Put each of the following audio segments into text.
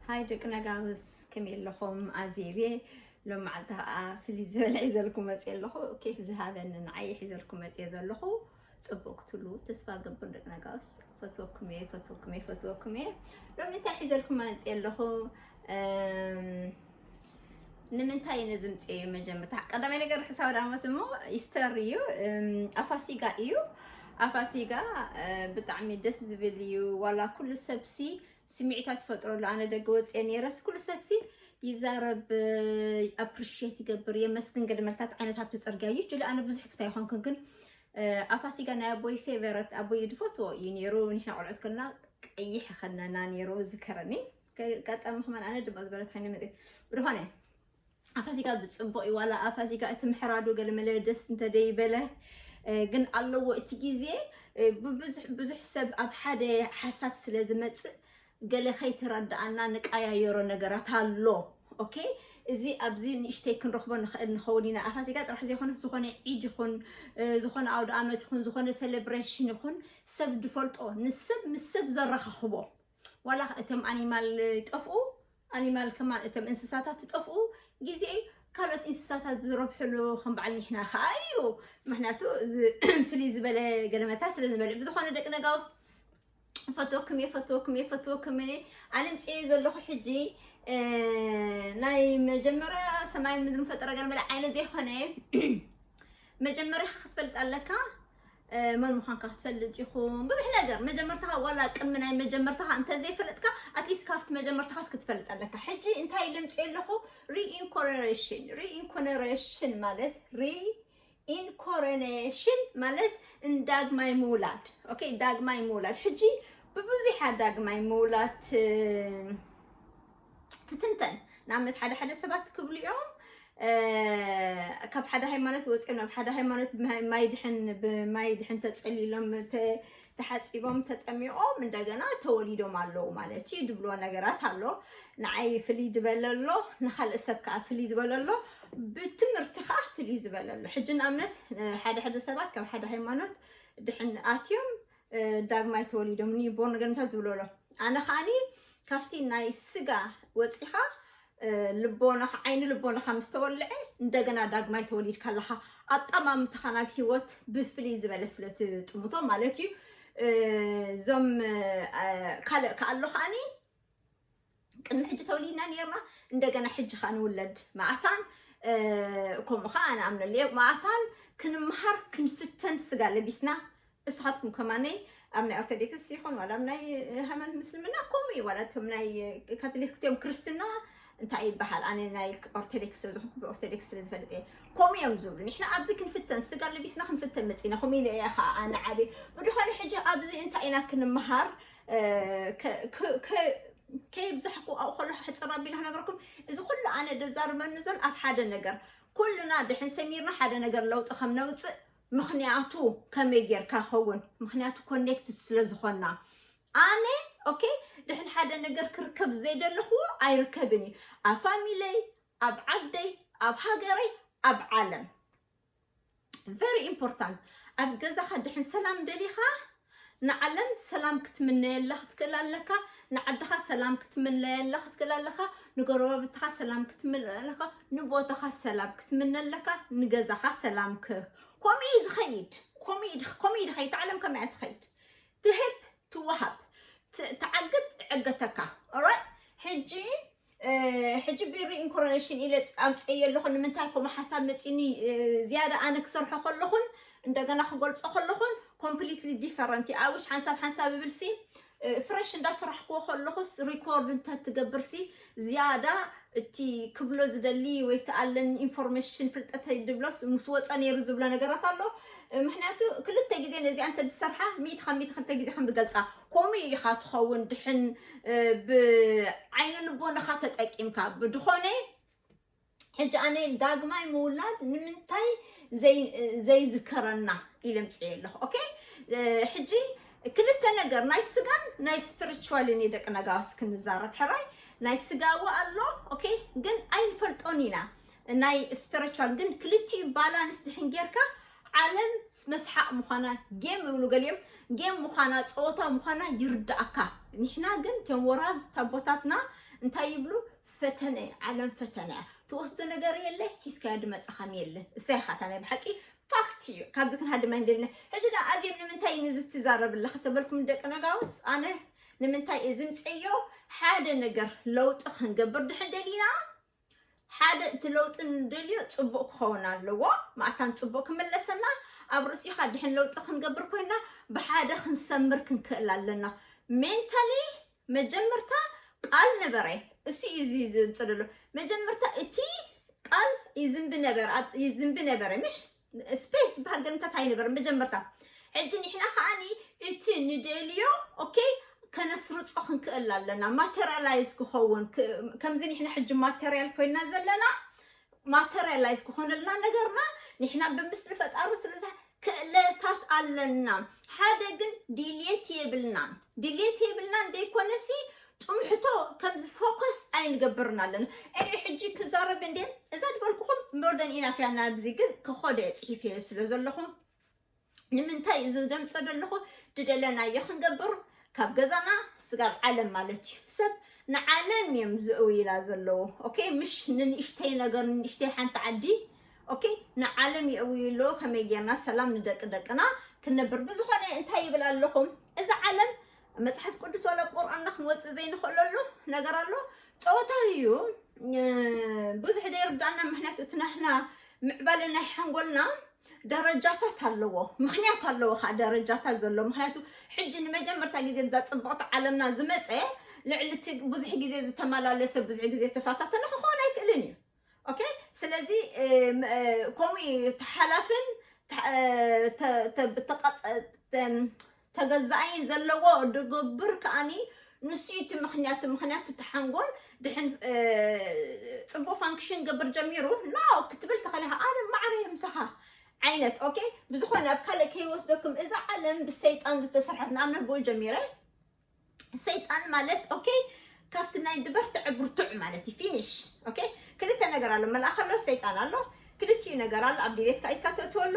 ሃይ ደቂ ነጋውስ፣ ከመይ ኣለኹም? ኣዜብ እየ። ሎም መዓልቲ ከዓ ፍልይ ዝበለ ሒዘልኩም መፅየ ኣለኹ። ኬፍ ዝሃበኒ ንዓይ ሒዘልኩም መፅየ ዘለኹ። ፅቡቅ ክትሉ ተስፋ ገብር ደቂ ነጋውስ። ፈትወኩም እየ፣ ፈትወኩም እየ፣ ፈትወኩም እየ። ሎም እንታይ ሒዘልኩም መፅየ ኣለኹ? እም፣ ንምንታይ ነዚ ምፅየ? መጀመርታ ቀዳማይ ነገር ሕሳብ ዳሞት እሞ ኢስተር እዩ። እም፣ ኣፋሲጋ እዩ። ኣፋሲጋ እ፣ ብጣዕሚ ደስ ዝብል እዩ። ዋላ ኩሉ ሰብሲ ስምዒታት ይፈጥረሉ። ኣነ ደገ ወፅየ ነይረስ ኩሉ ሰብሲ ይዛረብ፣ ኣፕሪሽት ይገብር፣ የመስግን ገለ መልታት ዓይነት ኣብቲ ፅርግያ እዩ ችሉ። ኣነ ብዙሕ ክስታይ ይኾንኩን ግን እ፣ ኣፋሲጋ ናይ ኣቦይ ፌቨረት ኣቦይ ድፈትዎ እዩ ነይሩ። ንሕና ቆልዑት ከለና ቀይሕ ኸነና ነይሩ ዝከረኒ። ቀጣሚ ከማን ኣነ ድማ ዝበለት ኸይነ መፅት ብድኾነ ኣፋሲጋ ብፅቡቅ እዩ። ዋላ ኣፋሲጋ እቲ ምሕራዱ ገለመለ ደስ እንተደይበለ እ፣ ግን ኣለዎ እቲ ግዜ እ፣ ብብዙሕ ብዙሕ ሰብ ኣብ ሓደ ሓሳብ ስለ ዝመፅእ ገለ ከይተረዳኣና ንቀያየሮ ነገራት ኣሎ። ኦኬ፣ እዚ ኣብዚ ንእሽተይ ክንረኽቦ ንኽእል ንኸውን ኢና። ኣፋሲጋ ጥራሕ ዘይኮነ ዝኾነ ዒድ ይኹን እ፣ ዝኾነ ኣውደ ኣመት ይኹን ዝኾነ ሴሌብሬሽን ይኹን ሰብ ዝፈልጦ ንሰብ ምስ ሰብ ዘረኻኽቦ ዋላ እቶም ኣኒማል ይጠፍኡ ኣኒማል ከማን እቶም እንስሳታት ይጠፍኡ ግዜ ካልኦት እንስሳታት ዝረብሕሉ ከም በዓል ንሕና ከዓ እዩ። ምክንያቱ እዚ ፍልይ ዝበለ ገለመታ ስለ ዝበልዕ ብዝኾነ ደቂ ነጋውስ ፈትወኩም እየ፣ ፈትወኩም እየ፣ ፈትወኩም እየ። ኣነ ምፅኤ ዘለኹ ሕጂ እ፣ ናይ መጀመርያ ሰማይን ምድርን ፈጠረ ገለ መለ ዓይነት ዘይኮነ መጀመርያኻ ክትፈልጥ ኣለካ። እ፣ መን ምዃንካ ክትፈልጥ ይኹን ብዙሕ ነገር መጀመርታኻ ዋላ ቅድሚ ናይ መጀመርታኻ እንተዘይፈለጥካ ኣትሊስት ካብቲ መጀመርታኻስ ክትፈልጥ ኣለካ። ሕጂ እንታይ ኢለ ምፅእ ኣለኹ? ሪኢንኮነሬሽን። ሪኢንኮነሬሽን ማለት ሪኢንኮነሬሽን ማለት እንዳግማይ ምውላድ። ኦኬ፣ ዳግማይ ምውላድ። ሕጂ ብብዙሓ ዳግማይ ምውላድ እ፣ ትትንተን። ንኣብነት ሓደ ሓደ ሰባት ክብሉ እዮም እ፣ ካብ ሓደ ሃይማኖት ወፂኦም ናብ ሓደ ሃይማኖት ብማይ ማይ ድሕን ብማይ ድሕን ተፀሊሎም ተ- ተሓፂቦም ተጠሚቖም እንደገና ተወሊዶም ኣለዉ ማለት እዩ ድብልዎ ነገራት ኣሎ። ንዓይ ፍልይ ዝበለ ኣሎ፣ ንኻልእ ሰብ ከዓ ፍልይ ዝበለ ኣሎ፣ ብትምህርቲ ከዓ ፍልይ ዝበለ ኣሎ። ሕጂ ንኣብነት እ፣ ሓደ ሓደ ሰባት ካብ ሓደ ሃይማኖት ድሕን ኣትዮም እ፣ ዳግማይ ተወሊዶም ኒቦርን ገንታ ዝብሎ ኣሎ። ኣነ ከዓኒ ካብቲ ናይ ስጋ ወፂኻ እ፣ ልቦናኻ ዓይኒ ልቦናኻ ምስ ተወልዐ እንደገና ዳግማይ ተወሊድካ ኣለኻ። ኣጠማምታኻ ናብ ህይወት ብፍልይ ዝበለ ስለ ትጥምቶ ማለት እዩ። እ፣ እዞም እ፣ ካልእ ከኣሎ ከዓኒ ቅድሚ ሕጂ ተወሊድና ነርና እንደገና ሕጂ ከዓ ንውለድ መኣታን እ፣ ከምኡ ከዓ ንኣምነሉ እየ መኣታን ክንምሃር ክንፍተን ስጋ ለቢስና እስኻትኩም ከማነይ ኣብ ናይ ኦርቶዶክስ ይኹን ዋላ ኣብ ናይ ሃይማኖት ምስልምና ከምኡ እዩ ዋላ እቶም ናይ ካቶሊክ እትዮም ክርስትና እንታይ ይበሃል ኣነ ናይ ኦርቶዶክስ ስለዝኾንኩ ብኦርቶዶክስ ስለ ዝፈልጥ እየ ከምኡ እዮም ዝብሉ ንሕና ኣብዚ ክንፍተን ስጋ ለቢስና ክንፍተን መፂና ከምኡ ኢለ እየ ከዓ ኣነ ዓብየ ብድኾነ ሕጂ ኣብዚ እንታይ ኢና ክንምሃር ከይብዛሕኩ ኣብኡ ከለኹ ሕፅር ኣቢለ ክነግረኩም እዚ ኩሉ ኣነ ደዛርበኒ ዘሎ ኣብ ሓደ ነገር ኩልና ድሕን ሰሚርና ሓደ ነገር ለውጢ ከም ነውፅእ ምኽንያቱ ከመይ ጌርካ ኸውን ምኽንያቱ ኮኔክትድ ስለ ዝኾና ኣነ ኦኬ ድሕን ሓደ ነገር ክርከብ ዘይደለኽዎ ኣይርከብን እዩ ኣብ ፋሚለይ ኣብ ዓደይ ኣብ ሃገረይ ኣብ ዓለም very important ኣብ ገዛኻ ድሕን ሰላም ደሊኻ ንዓለም ሰላም ክትምነየላ ክትክእል ኣለካ ንዓድኻ ሰላም ክትምነየላ ክትክእል ኣለካ ንጎረባብትኻ ሰላም ክትምነየ ኣለካ ንቦታኻ ሰላም ክትምነ ኣለካ ንገዛኻ ሰላም ክ ከምኡ እዩ ዝኸይድ ከምኡ እዩ ዝኸይድ ዓለም ከመይ እያ ትኸይድ ትህብ ትወሃብ ትዓግት ዕገተካ ኦራይት ሕጂ ሕጂ ቢ ሪኢንኮረንሽን ኢለ ኣምፅየ ኣለኹ ንምንታይ ከምኡ ሓሳብ መፂኒ ዝያዳ ኣነ ክሰርሖ ከለኹን እንደገና ክገልፆ ከለኹን ኮምፕሊትሊ ዲፈረንት እዩ ኣብሽ ሓንሳብ ሓንሳብ ይብል ሲ ፍረሽ እንዳስራሕክዎ ከለኹስ ሪኮርድ እንተትገብር ሲ ዝያዳ እቲ ክብሎ ዝደሊ ወይ ተኣለኒ ኢንፎርሜሽን ፍልጠተይ ድብሎስ ምስ ወፀ ነይሩ ዝብሎ ነገራት ኣሎ ምክንያቱ ክልተ ግዜ ነዚኣ እንተ ዝሰርሓ ሚእቲ ካብ ሚእቲ ክልተ ግዜ ከም ዝገልፃ ከምኡ ኢኻ ትኸውን ድሕን ብዓይኒ ልቦናኻ ተጠቂምካ ብድኾነ ሕጂ ኣነ ዳግማይ ምውላድ ንምንታይ ዘይዝከረና ኢለ ምፅእ ኣለኹ ኦኬ ሕጂ ክልተ ነገር ናይ ስጋን ናይ ስፒሪቹዋልን ደቂ ነጋውስ ክንዛረብ ሕራይ ናይ ስጋዊ ኣሎ ኦኬ ግን ኣይንፈልጦን ኢና ናይ ስፒሪቹዋል ግን ክልቲኡ ባላንስ ድሕን ጌርካ ዓለም መስሓቕ ምዃና ጌም ይብሉ ገሊኦም ጌም ምዃና ፀወታ ምዃና ይርዳእካ ንሕና ግን እቶም ወራዙት ኣቦታትና እንታይ ይብሉ? ፈተነ፣ ዓለም ፈተነ እያ። ትወስዶ ነገር የለ፣ ሒዝካዮ ድመጻኻም የለ። እሳይ ኻታ ናይ ብሓቂ ፋክት እዩ። ካብዚ ክንሃድም ኣይንደልን። ሕጂ ደኣ ኣዜብ ንምንታይ ንዚ ትዛረብ ኣለኺ ተበልኩም ደቂ ነጋውስ፣ ኣነ ንምንታይ እየ ዝምጽእዮ? ሓደ ነገር ለውጢ ክንገብር ድሕን ደሊና፣ ሓደ እቲ ለውጢ ንደልዮ ጽቡቕ ክኸውን ኣለዎ። ማእታን ጽቡቕ ክምለሰና፣ ኣብ ርእሲኻ ድሕን ለውጢ ክንገብር ኮይና ብሓደ ክንሰምር ክንክእል ኣለና። ሜንታሊ መጀመርታ ቃል ነበረ። እሱ እዩ እዚ ዝምጽእ ዘሎ። መጀመርታ እቲ ቃል ይዝንቢ ነበረ፣ ኣብ ይዝንቢ ነበረ፣ ምሽ ስፔስ ዝበሃል ገንታት ኣይነበረ መጀመርታ። ሕጂ ንሕና ከዓኒ እቲ ንደልዮ፣ ኦኬ፣ ከነስርጾ ክንክእል ኣለና። ማቴሪያላይዝ ክኸውን ክ-፣ ከምዚ ንሕና ሕጂ ማቴሪያል ኮይና ዘለና፣ ማቴሪያላይዝ ክኾነልና ነገርና ንሕና ብምስሊ ፈጣሪ ስለዛ ክእለታት ኣለና። ሓደ ግን ድልየት የብልናን። ድልየት የብልናን ደይኮነሲ ጥምሕቶ ከምዚ ፎከስ ኣይንገብርን ኣለና። እኔ ሕጂ ክዛረብ እንዴ እዛ ዝበልኩኹም ሞር ደን ኢናፍ እያ። ናብዚ ግን ክኾደ እየ ጽሒፈዮ ስለ ዘለኹ ንምንታይ እዚ ደምጾ ዘለኹ? ድደለናዮ ክንገብር ካብ ገዛና ስጋብ ዓለም ማለት እዩ። ሰብ ንዓለም እዮም ዝእውይላ ዘለዉ። ኦኬ፣ ምሽ ንንእሽተይ ነገር፣ ንንእሽተይ ሓንቲ ዓዲ። ኦኬ፣ ንዓለም የእውዩ ኣለዉ። ከመይ ጌርና ሰላም ንደቂ ደቅና ክንነብር? ብዝኾነ እንታይ ይብል ኣለኹም? እዛ ዓለም መጽሓፍ ቅዱስ ዋላ ቁርኣንና ክንወጽእ ዘይንኽእለሉ ነገር ኣሎ። ጸወታ እዩ። እ፣ ብዙሕ ዘይርዳእና፣ ምኽንያቱ እቲ ናህና ምዕባለ ናይ ሓንጎልና ደረጃታት ኣለዎ። ምኽንያት ኣለዎ ከዓ ደረጃታት ዘሎ። ምኽንያቱ ሕጂ ንመጀመርታ ግዜ ብዛ ጽብቕቲ ዓለምና ዝመጸ፣ ልዕሊ እቲ ብዙሕ ግዜ ዝተመላለሰ፣ ብዙሕ ግዜ ዝተፈታተነ ክኸውን ኣይክእልን እዩ። ኦኬ፣ ስለዚ፣ እ፣ ም-፣ እ፣ ከምኡ እዩ። ተሓላፍን ተ-፣ ተ-፣ ተቐጸ-፣ ተ-፣ ተገዛኣይን ዘለዎ ድግብር ከኣኒ ንሱ እዩ እቲ ምኽንያቱ። ምኽንያቱ እቲ ሓንጎል ድሕን፣ እ፣ ጽቡቕ ፋንክሽን ገብር ጀሚሩ፣ ኖ ክትብል ትኽእል ኢኻ። ኣነ ማዕረ እየ ምሳኻ ዓይነት። ኦኬ፣ ብዝኾነ ኣብ ካልእ ከይወስደኩም፣ እዛ ዓለም ብሰይጣን ዝተሰርሐት፣ ንኣብነት ብኡ ጀሚረ። ሰይጣን ማለት፣ ኦኬ፣ ካብቲ ናይ ድበርትዕ ብርቱዕ ማለት እዩ። ፊኒሽ። ኦኬ፣ ክልተ ነገር ኣሎ። መልኣኽ ኣሎ፣ ሰይጣን ኣሎ። ክልቲኡ ነገር ኣሎ። ኣብ ድሌትካ ኢድካ ተእትወሉ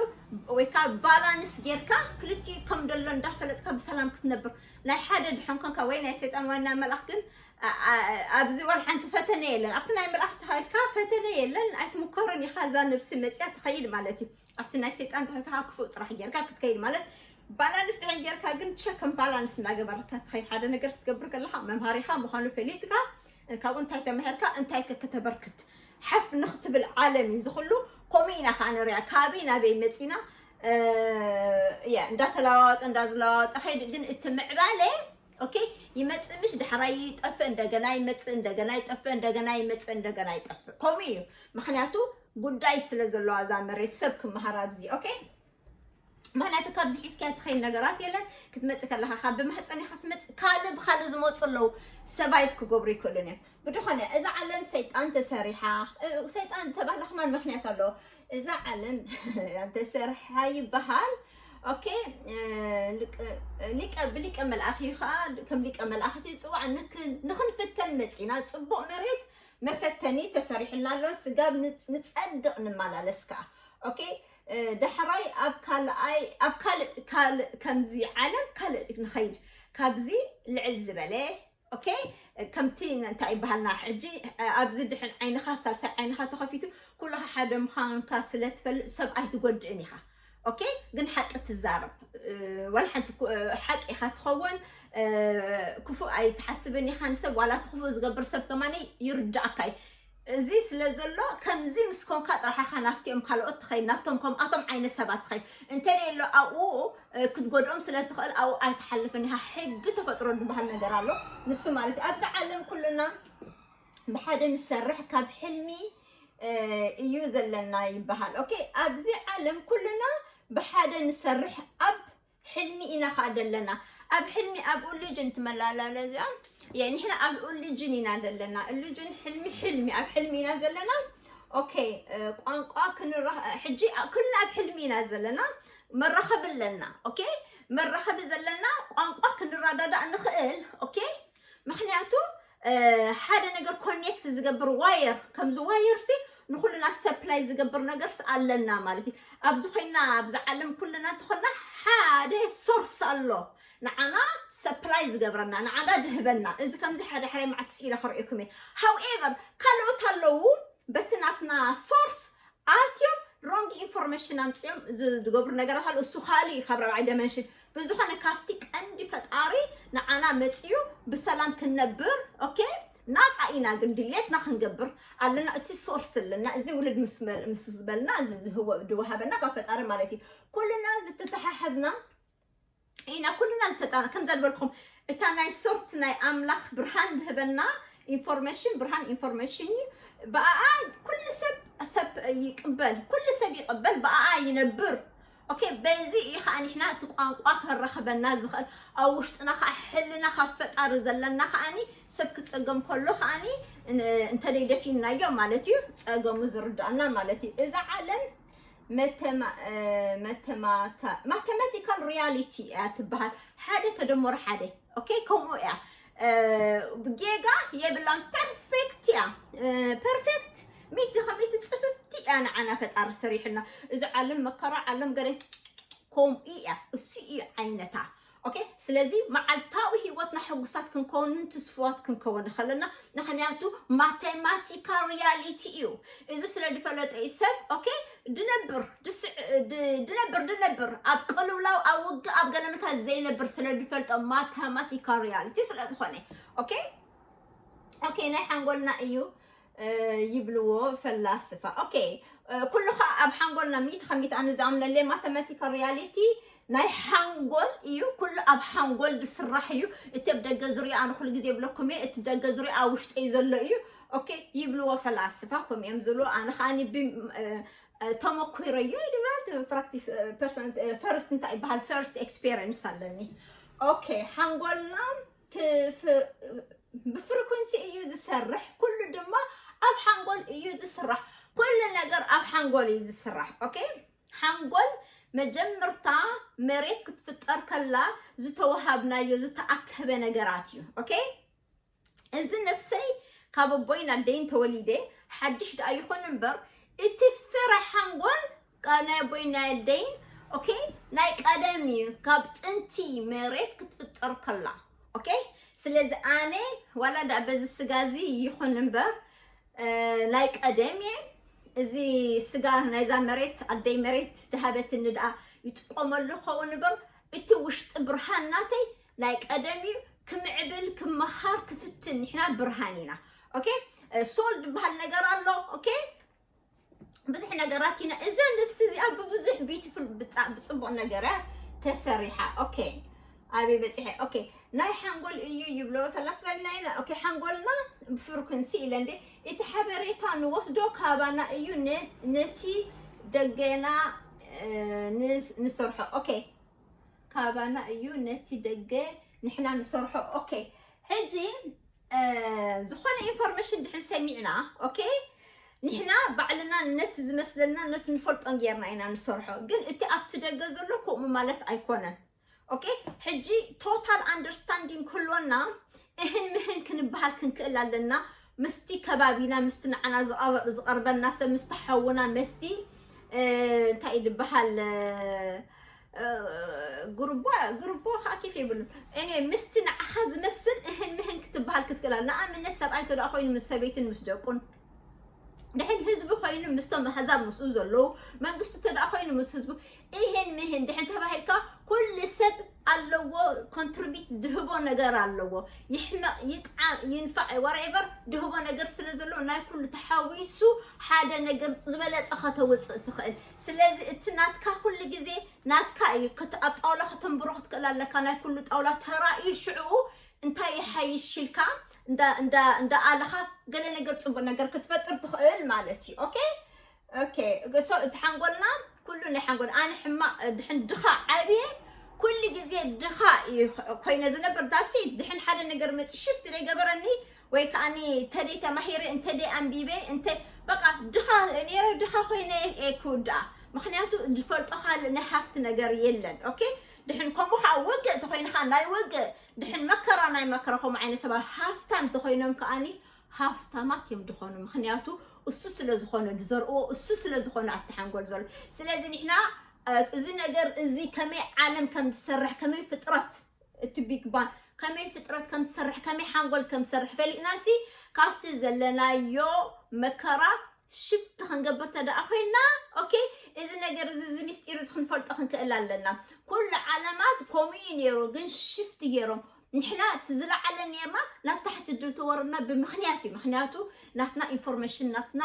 ወይ ከዓ ባላንስ ጌርካ ክልቲኡ ከም ደሎ እንዳፈለጥካ ብሰላም ክትነብር። ናይ ሓደ ድሖን ኮንካ ወይ ናይ ሰይጣን ወይ ናይ መልኣኽ ግን፣ ኣ-፣ ኣ-፣ ኣብዚ ዋላ ሓንቲ ፈተነ የለን። ኣብቲ ናይ መልኣኽ ተኸድካ ፈተነ የለን። ኣይትምከሮን ኢኻ። እዛ ነብሲ መጽያ ትኸይድ ማለት እዩ። ኣብቲ ናይ ሰይጣን ተኸድካ ክፉእ ጥራሕ ጌርካ ክትከይድ ማለት፣ ባላንስ ድሕን ጌርካ ግን ቸክን ባላንስ እናገበርካ ትኸይድ። ሓደ ነገር ክትገብር ከለኻ መምሃሪኻ ምዃኑ ፈሊጥካ፣ ካብኡ እንታይ ተማሂርካ፣ እንታይ ከ ከተበርክት፣ ሓፍ ንኽትብል ዓለም እዩ ዝኽሉ። ከምኡ ኢና ከዓ ንሪኣ። ካበይ ናበይ መፂና፣ እ፣ ያ፣ እንዳተለዋወጠ፣ እንዳተለዋወጠ ኸይድ። ግን እቲ ምዕባለ፣ ኦኬ፣ ይመጽእ ምሽ፣ ዳሕራይ ይጠፍእ፣ እንደገና ይመጽእ፣ እንደገና ይጠፍእ፣ እንደገና ይመጽእ፣ እንደገና ይጠፍእ። ከምኡ እዩ። ምኽንያቱ ጉዳይ ስለ ዘለዋ እዛ መሬት ሰብ ክመሃር ኣብዚ። ኦኬ፣ ምኽንያቱ ካብዚ ሒዝካያ ትኸይድ ነገራት የለን። ክትመጽእ ከለኻ ካብ ብማህፀን ኢኻ ትመጽእ። ካልእ ብኻልእ ዝመፁ ኣለዉ፣ ሰቫይቭ ክገብሩ ይክእሉን እዮም። ብድኾነ እዛ ዓለም ሰይጣን ተሰሪሓ፣ እ፣ ሰይጣን ተባህላ ከማን ምኽንያት ኣለዎ። እዛ ዓለም ተሰርሓ ይበሃል። ኦኬ፣ እ፣ ሊቀ፣ ሊቀ፣ ብሊቀ መልኣኽ እዩ ከዓ፣ ከም ሊቀ መልኣኽ እዩ ዝፅዋዕ። ንክ-፣ ንኽንፍተን መፂና። ፅቡቕ መሬት መፈተኒ ተሰሪሑልና ኣሎ። ስጋብ ንፅ-፣ ንፀድቕ ንመላለስ ከዓ። ኦኬ፣ እ፣ ዳሕራይ ኣብ ካልኣይ፣ ኣብ ካልእ፣ ካልእ ከምዚ ዓለም ካልእ ንኸይድ። ካብዚ ልዕል ዝበለ፣ ኦኬ፣ ከምቲ እንታይ ይበሃልና ሕጂ፣ ኣብዚ ድሕን ዓይንኻ ሳልሳይ ዓይንኻ ተኸፊቱ ኩልኻ ሓደ ምዃንካ ስለ ትፈልጥ ሰብ ኣይትጎድእን ኢኻ። ኦኬ፣ ግን ሓቂ ትዛረብ። እ፣ ዋላ ሓንቲ ኩ-፣ እ፣ ሓቂ ኢኻ ትኸውን። እ፣ ክፉእ ኣይትሓስብን ኢኻ ንሰብ፣ ዋላ እቲ ክፉእ ዝገብር ሰብ ከማነይ ይርዳእካ እዩ። እዚ ስለ ዘሎ ከምዚ ምስ ኮንካ ጥራሕ ኢኻ ናብቲኦም ካልኦት ትኸይድ፣ ናብቶም ከምኣቶም ዓይነት ሰባት ትኸይድ። እንተደሎ ኣብኡ፣ እ፣ ክትጎድኦም ስለ ትኽእል ኣብኡ ኣይትሓልፍን ኢኻ። ሕጊ ተፈጥሮ ዝበሃል ነገር ኣሎ። ንሱ ማለት እዩ፣ ኣብዚ ዓለም ኩልና ብሓደ ንሰርሕ ካብ ሕልሚ፣ እ፣ እዩ ዘለና ይበሃል። ኦኬ፣ ኣብዚ ዓለም ኩልና ብሓደ ንሰርሕ ኣብ ሕልሚ ኢና ኸዓ ዘለና። ኣብ ሕልሚ፣ ኣብ ኢሉዥን ትመላለለ እዚኣ። የ፣ ንሕና ኣብ ኢሉዥን ኢና ዘለና። ኢሉዥን፣ ሕልሚ፣ ሕልሚ፣ ኣብ ሕልሚ ኢና ዘለና። ኦኬ፣ እ፣ ቋንቋ ክንራ-፣ ሕጂ ኩልና ኣብ ሕልሚ ኢና ዘለና። መራኸቢ ኣለና። ኦኬ፣ መራኸቢ ዘለና ቋንቋ ክንረዳዳእ ንኽእል። ኦኬ፣ ምኽንያቱ፣ እ፣ ሓደ ነገር ኮኔክት ዝገብር ዋየር፣ ከምዚ ዋየር ሲ ንኹልና ሰፕላይ ዝገብር ነገር ሲ ኣለና ማለት እዩ። ኣብዚ ኮይና፣ ኣብዚ ዓለም ኩልና እንተኾና ሓደ ሶርስ ኣሎ። ንዓና ሰፕላይ ዝገብረና፣ ንዓና ድህበና። እዚ ከምዚ ሓደ ሓደ መዓልቲ ስኢለ ክርእየኩም እየ። However፣ ካልኦት ኣለዉ በቲ ናትና ሶርስ ኣትዮም ሮንግ ኢንፎርሜሽን ኣምፅኦም ዝገብሩ ነገራት ኣሎ። እሱ ካልእ እዩ ካብ ራብዓይ ዳይመንሽን። ብዝኾነ ካብቲ ቀንዲ ፈጣሪ ንዓና መፅዩ ብሰላም ክንነብር፣ ኦኬ፣ ናፃ ኢና፣ ግን ድሌትና ክንገብር ኣለና። እቲ ሶርስ ኣለና፣ እዚ ውልድ ምስ በል- ምስ ዝበልና፣ እዚ ዝህወ- ዝወሃበና ካብ ፈጣሪ ማለት እዩ። ኩልና ዝተተሓሓዝና ኢና፣ ኩልና ዝተጣና። ከምዛ ዝበልኩም፣ እታ ናይ ሶርስ ናይ ኣምላኽ ብርሃን ዝህበና ኢንፎርሜሽን፣ ብርሃን ኢንፎርሜሽን እዩ። ብኣኣ ኩሉ ሰብ ሰብ ይቅበል፣ ኩሉ ሰብ ይቅበል፣ ብኣኣ ይነብር። ኦኬ፣ በዚ እዩ ከዓ ንሕና እቲ ቋንቋ ከረኽበና ዝኽእል። ኣብ ውሽጥና ከዓ ሕልና ካብ ፈጣሪ ዘለና ከዓኒ ሰብ ክፀገም ከሎ ከዓኒ ን- እንተደይ ደፊንናዮ ማለት እዩ፣ ፀገሙ ዝርዳእና ማለት እዩ። እዛ ዓለም መተማ- እ፣ መተማታ- ማተማቲካል ሪያሊቲ እያ ትበሃል። ሓደ ተደመሩ ሓደ። ኦኬ፣ ከምኡ እያ። እ፣ ጌጋ የብላን። ፐርፌክት እያ። እ፣ ፐርፌክት ሚቲ ከሚቲ ፅፍፍቲ እያ ንዓና ፈጣሪ ሰሪሕና። እዚ ዓለም መከራ፣ ዓለም ገለ ከምኡ እያ። እሱ እዩ ዓይነታ። ኦኬ፣ ስለዚ መዓልታዊ ህይወትና ሕጉሳት ክንከውንን ትስፉዋት ክንከውን ከለና፣ ምክንያቱ ማቴማቲካል ሪያሊቲ እዩ። እዚ ስለ ዝፈለጠ እዩ ሰብ፣ ኦኬ፣ ድነብር ድስዕ- ድ- ድነብር ድነብር ኣብ ቅልውላው፣ ኣብ ውግእ፣ ኣብ ገለመታት ዘይነብር ስለ ዝፈልጦ፣ ማቴማቲካል ሪያሊቲ ስለ ዝኾነ። ኦኬ፣ ኦኬ፣ ናይ ሓንጎልና እዩ እ፣ ይብልዎ ፈላስፋ። ኦኬ፣ እ፣ ኩሉ ኸ ኣብ ሓንጎልና ሚእቲ ካብ ሚእቲ ኣነ ዝኣምነለይ ማተማቲካል ሪያሊቲ ናይ ሓንጎል እዩ። ኩሉ ኣብ ሓንጎል ዝስራሕ እዩ። እቲ ኣብ ደገ ዝሪኦ ኣነ ኩሉ ግዜ ይብለኩም እየ፣ እቲ ደገ ዝሪኦ ኣብ ውሽጠይ ዘሎ እዩ። ኦኬ፣ ይብልዎ ፈላስፋ፣ ከምኡ እዮም ዝብሉ። ኣነ ከዓኒ ብ- እ፣ እ፣ ተመኩረዮ ይድብላት ፕራክቲስ እ፣ ፐርሰንት እ፣ ፈርስት እንታይ ይበሃል፣ ፈርስት ኤክስፔሪንስ ኣለኒ። ኦኬ፣ ሓንጎልና ክፍ- ብፍሪኩንሲ እዩ ዝሰርሕ። ኩሉ ድማ ኣብ ሓንጎል እዩ ዝስራሕ። ኩሉ ነገር ኣብ ሓንጎል እዩ ዝስራሕ። ኦኬ፣ ሓንጎል መጀመርታ መሬት ክትፍጠር ከላ ዝተወሃብናዮ ዝተኣከበ ነገራት እዩ። ኦኬ፣ እዚ ነፍሰይ ካብ ኣቦይን ኣደይን ተወሊደ ሓድሽ ደኣ ይኹን እምበር፣ እቲ ፍረ ሓንጎል ቃ- ናይ ኣቦይን ናይ ኣደይን፣ ኦኬ፣ ናይ ቀደም እዩ፣ ካብ ጥንቲ መሬት ክትፍጠር ከላ። ኦኬ፣ ስለዚ ኣነ ዋላ ደኣ በዚ ስጋ እዚ ይኹን እምበር፣ እ፣ ናይ ቀደም እየ። እዚ ስጋ ናይዛ መሬት፣ ኣደይ መሬት ድሃበትኒ ደኣ ይጥቀመሉ ክኸውን እምበር፣ እቲ ውሽጢ ብርሃን ናተይ ናይ ቀደም እዩ። ክምዕብል፣ ክመሃር፣ ክፍትን፣ ንሕና ብርሃን ኢና። ኦኬ፣ እ፣ ሶል ዝበሃል ነገር ኣሎ። ኦኬ፣ ብዙሕ ነገራት ኢና። እዛ ነፍሲ እዚኣ ብብዙሕ ቢዩቲፉል፣ ብጻ- ብጽቡቕ ነገር እያ ተሰሪሓ። ኦኬ፣ ኣበይ በጺሐ? ኦኬ፣ ናይ ሓንጎል እዩ ይብሎ ፈላስፋ ኢልና ኢና። ኦኬ፣ ሓንጎልና ብፍሪኩንሲ ኢለ እንዴ፣ እቲ ሓበሬታ ንወስዶ ካባና እዩ፣ ነ- ነቲ ደገና እ፣ ን- ንሰርሖ። ኦኬ፣ ካባና እዩ፣ ነቲ ደገ ንሕና ንሰርሖ። ኦኬ፣ ሕጂ እ፣ ዝኾነ ኢንፎርሜሽን ድሕን ሰሚዕና፣ ኦኬ፣ ንሕና ባዕልና ነቲ ዝመስለና ነቲ ንፈልጦን ጌርና ኢና ንሰርሖ። ግን እቲ ኣብቲ ደገ ዘሎ ከምኡ ማለት ኣይኮነን። ኦኬ፣ ሕጂ ቶታል ኣንደርስታንዲንግ ክህልወና እህን ምህን ክንበሃል ክንክእል ኣለና። ምስቲ ከባቢና፣ ምስቲ ንዓና ዝቐበ- ዝቐርበና ሰብ፣ ምስቲ ሓውና፣ ምስቲ እ፣ እንታይ እዩ ዝበሃል እ፣ እ፣ ግሩቦ ግሩቦ ከዓ ኬፍ የብሉን። ኤኒዌይ፣ ምስቲ ንዓኻ ዝመስል እህን ምህን ክትበሃል ክትክእል ኣለ። ንኣብነት ሰብኣይ ተደኣ ኮይኑ ምስ ሰበይትን ምስ ደቁን፣ ድሕን ህዝቢ ኮይኑ ምስቶም ኣህዛብ ምስኡ ዘለዉ፣ መንግስቲ ተደኣ ኮይኑ ምስ ህዝቡ፣ እህን ምህን ድሕን ተባሂልካ፣ ኩሉ ሰብ ኣለዎ፣ ኮንትሪቢት ድህቦ ነገር ኣለዎ። ይሕመቕ፣ ይጥዓም፣ ይንፋዕ፣ ዋትኤቨር ድህቦ ነገር ስለ ዘለዎ፣ ናይ ኩሉ ተሓዊሱ ሓደ ነገር ዝበለጸ ከተውፅእ ትኽእል። ስለዚ እቲ ናትካ ኩሉ ግዜ ናትካ እዩ። ከት- ኣብ ጣውላ ከተንብሮ ክትክእል ኣለካ። ናይ ኩሉ ጣውላ ተራእዩ ሽዕኡ እንታይ ይሓይሽ ኢልካ እንዳ እንዳ እንዳ ኣለኻ ገለ ነገር ጽቡቅ ነገር ክትፈጥር ትኽእል ማለት እዩ። ኦኬ፣ ኦኬ። So እቲ ሓንጎልና ኩሉ ናይ ሓንጎል፣ ኣነ ሕማቅ ድሕን ድኻ ዓብየ ኩሉ ግዜ ድኻ እዩ ኮይነ ዝነብር። ዳሲ ድሕን ሓደ ነገር መጽ ሽፍት ዘይገበረኒ ወይ ከዓኒ እንተደይ ተማሂረ እንተደይ ኣንቢበ እንተ በቃ ድኻ ነይረ፣ ድኻ ኮይነ እየ ክውድኣ። ምክንያቱ ዝፈልጦ ካልእ ናይ ሃፍቲ ነገር የለን። ኦኬ፣ ድሕን ከምኡ ከዓ ውግእ ተኮይንካ ናይ ውግእ፣ ድሕን መከራ ናይ መከራ፣ ከምኡ ዓይነት ሰባት ሃፍታም ተኮይኖም ከዓኒ ሃፍታማት እዮም ዝኾኑ። ምክንያቱ እሱ ስለ ዝኾነ ዝዘርእዎ፣ እሱ ስለ ዝኾነ ኣብቲ ሓንጎል ዘሎ። ስለዚ ንሕና እ፣ እዚ ነገር እዚ ከመይ ዓለም ከም ዝሰርሕ፣ ከመይ ፍጥረት እቲ ቢግ ባን ከመይ ፍጥረት ከም ዝሰርሕ፣ ከመይ ሓንጎል ከም ዝሰርሕ ፈሊጥናሲ፣ ካብቲ ዘለናዮ መከራ ሽፍት ክንገብር ተደኣ ኮይና፣ ኦኬ፣ እዚ ነገር እዚ፣ እዚ ምስጢር እዚ ክንፈልጦ ክንክእል ኣለና። ኩሉ ዓለማት ከምኡ እዩ ነይሩ፣ ግን ሽፍት ገይሮም። ንሕና እቲ ዝለዓለ ነርና ናብ ታሕቲ ድተወርና ብምኽንያት እዩ። ምኽንያቱ ናትና ኢንፎርሜሽን፣ ናትና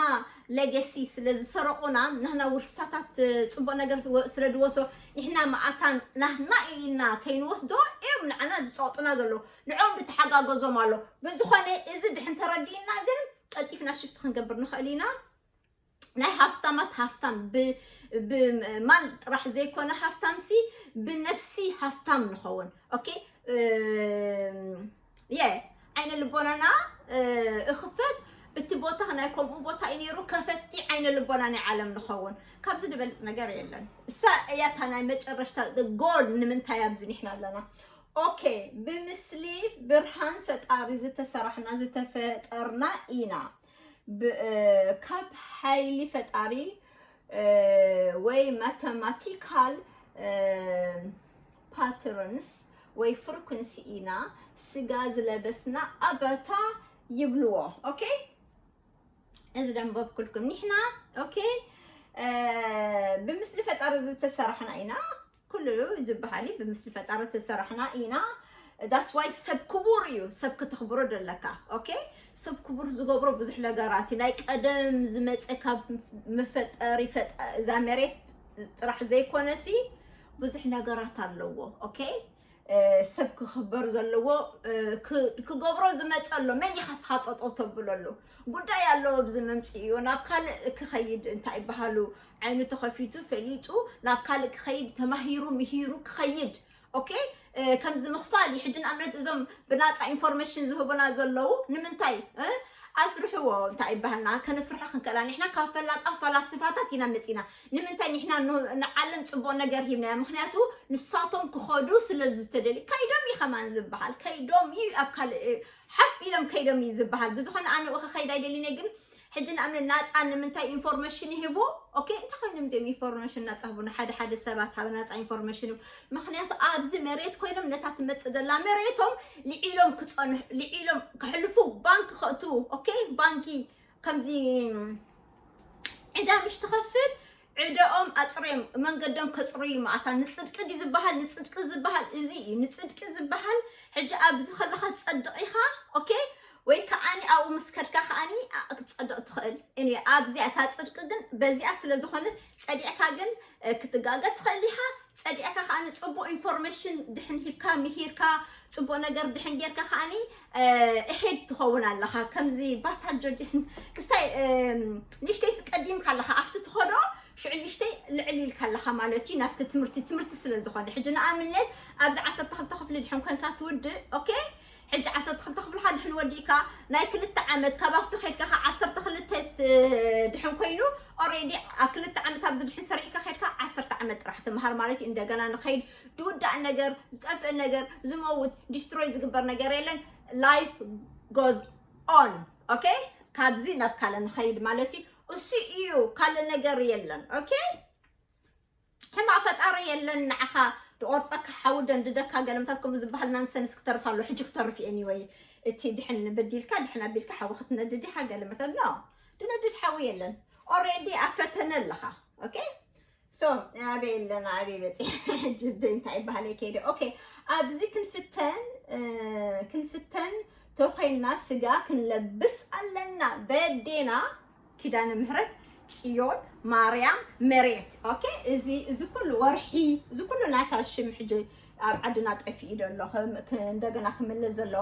ሌጋሲ ስለ ዝሰረቑና፣ ናትና ውርሳታት፣ ጽቡቕ ነገር ወ-፣ ስለ ዝወሶ፣ ንሕና መኣታን ናትና እዩ ኢልና ከይንወስዶ፣ እዮም ንዓና ዝጸቕጡና ዘለዉ። ንዕኦም ዝተሓጋገዞም ኣሎ። ብዝኾነ፣ እዚ ድሕን ተረዲእና ግን ቀልጢፍና ሽፍት ክንገብር ንኽእል ኢና። ናይ ሃፍታማት ሃፍታም ብ-፣ ብማል ጥራሕ ዘይኮነ ሃፍታምሲ ብነፍሲ ሃፍታም ንኸውን። ኦኬ? እም፣ የ፣ ዓይነ ልቦናና፣ እ፣ እኽፈት። እቲ ቦታ ናይ ከምኡ ቦታ እዩ ነይሩ። ከፈቲ ዓይነ ልቦና ናይ ዓለም ንኸውን። ካብዚ ዝበልጽ ነገር የለን። እሳ እያ እታ ናይ መጨረሽታ ጎል። ንምንታይ ኣብዚ ንሕና ኣለና? ኦኬ፣ ብምስሊ ብርሃን ፈጣሪ ዝተሰራሕና ዝተፈጠርና ኢና። ብ-፣ እ፣ ካብ ሓይሊ ፈጣሪ፣ እ፣ ወይ ማተማቲካል፣ እ፣ ፓተርንስ ወይ ፍሪኩንሲ ኢና ስጋ ዝለበስና ኣባታ ይብልዎ። ኦኬ፣ እዚ ደንበብኩልኩም። ንሕና፣ ኦኬ፣ እ፣ ብምስሊ ፈጣሪ ዝተሰራሕና ኢና። ኩሉ ዝበሃል እዩ፣ ብምስሊ ፈጣሪ ተሰራሕና ኢና። That's why ሰብ ክቡር እዩ፣ ሰብ ክተኽብሮ ደለካ። ኦኬ፣ ሰብ ክቡር ዝገብሮ ብዙሕ ነገራት እዩ። ናይ ቀደም ዝመፀ ካብ መፈጠሪ ፈጠ-፣ እዛ መሬት ጥራሕ ዘይኮነሲ ብዙሕ ነገራት ኣለዎ። ኦኬ፣ እ፣ ሰብ ክኽበር ዘለዎ፣ እ፣ ክ-፣ ክገብሮ ዝመፀ ኣሎ። መን ኢኻ ስኻ ጠጠው ተብለሉ? ጉዳይ ኣለዎ ኣብዚ መምፅኡ። ናብ ካልእ ክኸይድ እንታይ ይበሃሉ? ዓይኑ ተኸፊቱ ፈሊጡ ናብ ካልእ ክኸይድ፣ ተማሂሩ ምሂሩ ክኸይድ። ኦኬ፣ እ፣ ከምዚ ምኽፋል እዩ። ሕጂ ንኣብነት እዞም ብናፃ ኢንፎርሜሽን ዝህቡና ዘለዉ ንምንታይ፣ እ፣ ኣስርሕዎ እንታይ ይበሃልና? ከነስርሖ ክንክእላ። ንሕና ካብ ፈላጣ ፈላስፋታት ኢና መፂና። ንምንታይ ንሕና ን-፣ ንዓለም ፅቡቕ ነገር ሂብናያ? ምኽንያቱ ንሳቶም ክኸዱ ስለ ዝተደልዩ። ከይዶም እዩ ከማን ዝበሃል። ከይዶም እዩ ኣብ ካልእ፣ እ፣ ሓፍ ኢሎም ከይዶም እዩ ዝበሃል። ብዝኾነ ኣነ ኡ ክኸይድ ኣይደልን እየ፣ ግን ሕጂ ንኣብነት ናፃ ንምንታይ ኢንፎርሜሽን ይህቡ? ኦኬ፣ እንታይ ኮይኖም እዚኦም ኢንፎርሜሽን ናፃ ህቡና? ሓደ ሓደ ሰባት ሃበ ናፃ ኢንፎርሜሽን ይህቡ። ምኽንያቱ ኣብዚ መሬት ኮይኖም ነታ ትመፅእ ዘላ መሬቶም ልዒሎም ክፀንሑ፣ ልዒሎም ከሕልፉ፣ ባንክ ከእትዉ። ኦኬ፣ ባንኪ ከምዚ ዕዳ ምሽ ትኸፍል፣ ዕዳኦም ኣፅርዮም መንገዶም ከፅርዩ መኣታ። ንፅድቂ ድዩ ዝበሃል? ንፅድቂ ዝበሃል እዚ እዩ። ንፅድቂ ዝበሃል ሕጂ ኣብዚ ከለኻ ትፀድቕ ኢኻ። ኦኬ፣ ወይ ከዓኒ ኣብኡ ምስ ከድካ ከዓኒ፣ ኣ-፣ ክትጸድቕ ትኽእል። እኔ ኣብዚኣ እታ ጽድቂ ግን በዚኣ ስለ ዝኾነት ጸዲዕካ ግን፣ እ፣ ክትጋገ ትኽእል ኢኻ። ጸዲዕካ ከዓኒ ጽቡቕ ኢንፎርሜሽን ድሕን ሂብካ፣ ምሂርካ፣ ጽቡቕ ነገር ድሕን ጌርካ ከዓኒ፣ እ፣ እሄድ ትኸውን ኣለኻ። ከምዚ ባሳጆ ድሕን ክስታይ፣ እም፣ ንእሽተይ ስቀዲምካ ኣለኻ። ኣብቲ ትኸዶ ሽዑ ንእሽተይ ልዕል ኢልካ ኣለኻ ማለት እዩ ናብቲ ትምህርቲ፣ ትምህርቲ ስለ ዝኾነ። ሕጂ ንኣብነት ኣብዚ ዓሰርተ ክልተ ክፍሊ ድሕን ኮንካ ትውድእ፣ ኦኬ? ሕጂ ዓሰርተ ክልተ ክፍልኻ ድሕን ወዲእካ ናይ ክልተ ዓመት ካብ ኣብቲ ከድካ ኸ ዓሰርተ ክልተ ት-፣ ድሕን ኮይኑ ኦሬዲ ኣብ ክልተ ዓመት ኣብዚ ድሕን ሰሪሕካ ከድካ ዓሰርተ ዓመት ጥራሕ ትምሃር ማለት እዩ። እንደገና ንኸይድ ዝውዳእ ነገር፣ ዝጠፍእ ነገር፣ ዝመውት፣ ዲስትሮይ ዝግበር ነገር የለን። Life goes on። ኦኬ? ካብዚ ናብ ካልእ ንኸይድ ማለት እዩ። እሱ እዩ፣ ካልእ ነገር የለን። ኦኬ? ሕማቕ ፈጣሪ የለን። ንዓኻ ድቆርፀካ ሓዊ ደንድደካ ገለመታት ከምኡ ዝበሃል ናንሰንስ ክተርፍ ኣሎ። ሕጂ ክተርፍ እዩ። Anyway፣ እቲ ድሕን በዲልካ ድሕን ኣቢልካ ሓዊ ክትነድድ ኢኻ። ገለመታት ኖ፣ ድነድድ ሓዊ የለን። ኦሬዲ ኣብ ፈተነ ኣለኻ። ኦኬ? ሶ ኣበይ ኣለና? ኣበይ በፂሕ? ሕጂ ደይ እንታይ ይበሃል? ከይደ። ኦኬ፣ ኣብዚ ክንፍተን፣ እ፣ ክንፍተን ተኾይንና ስጋ ክንለብስ ኣለና። በዴና ኪዳነ ምህረት፣ ጽዮን፣ ማርያም፣ መሬት። ኦኬ፣ እዚ፣ እዚ ኩሉ ወርሒ፣ እዚ ኩሉ ናታ ሽም ሕጂ ኣብ ዓድና ጠፊኡ ዘሎ፣ ከም፣ ክ-፣ እንደገና ክምለስ ዘሎ።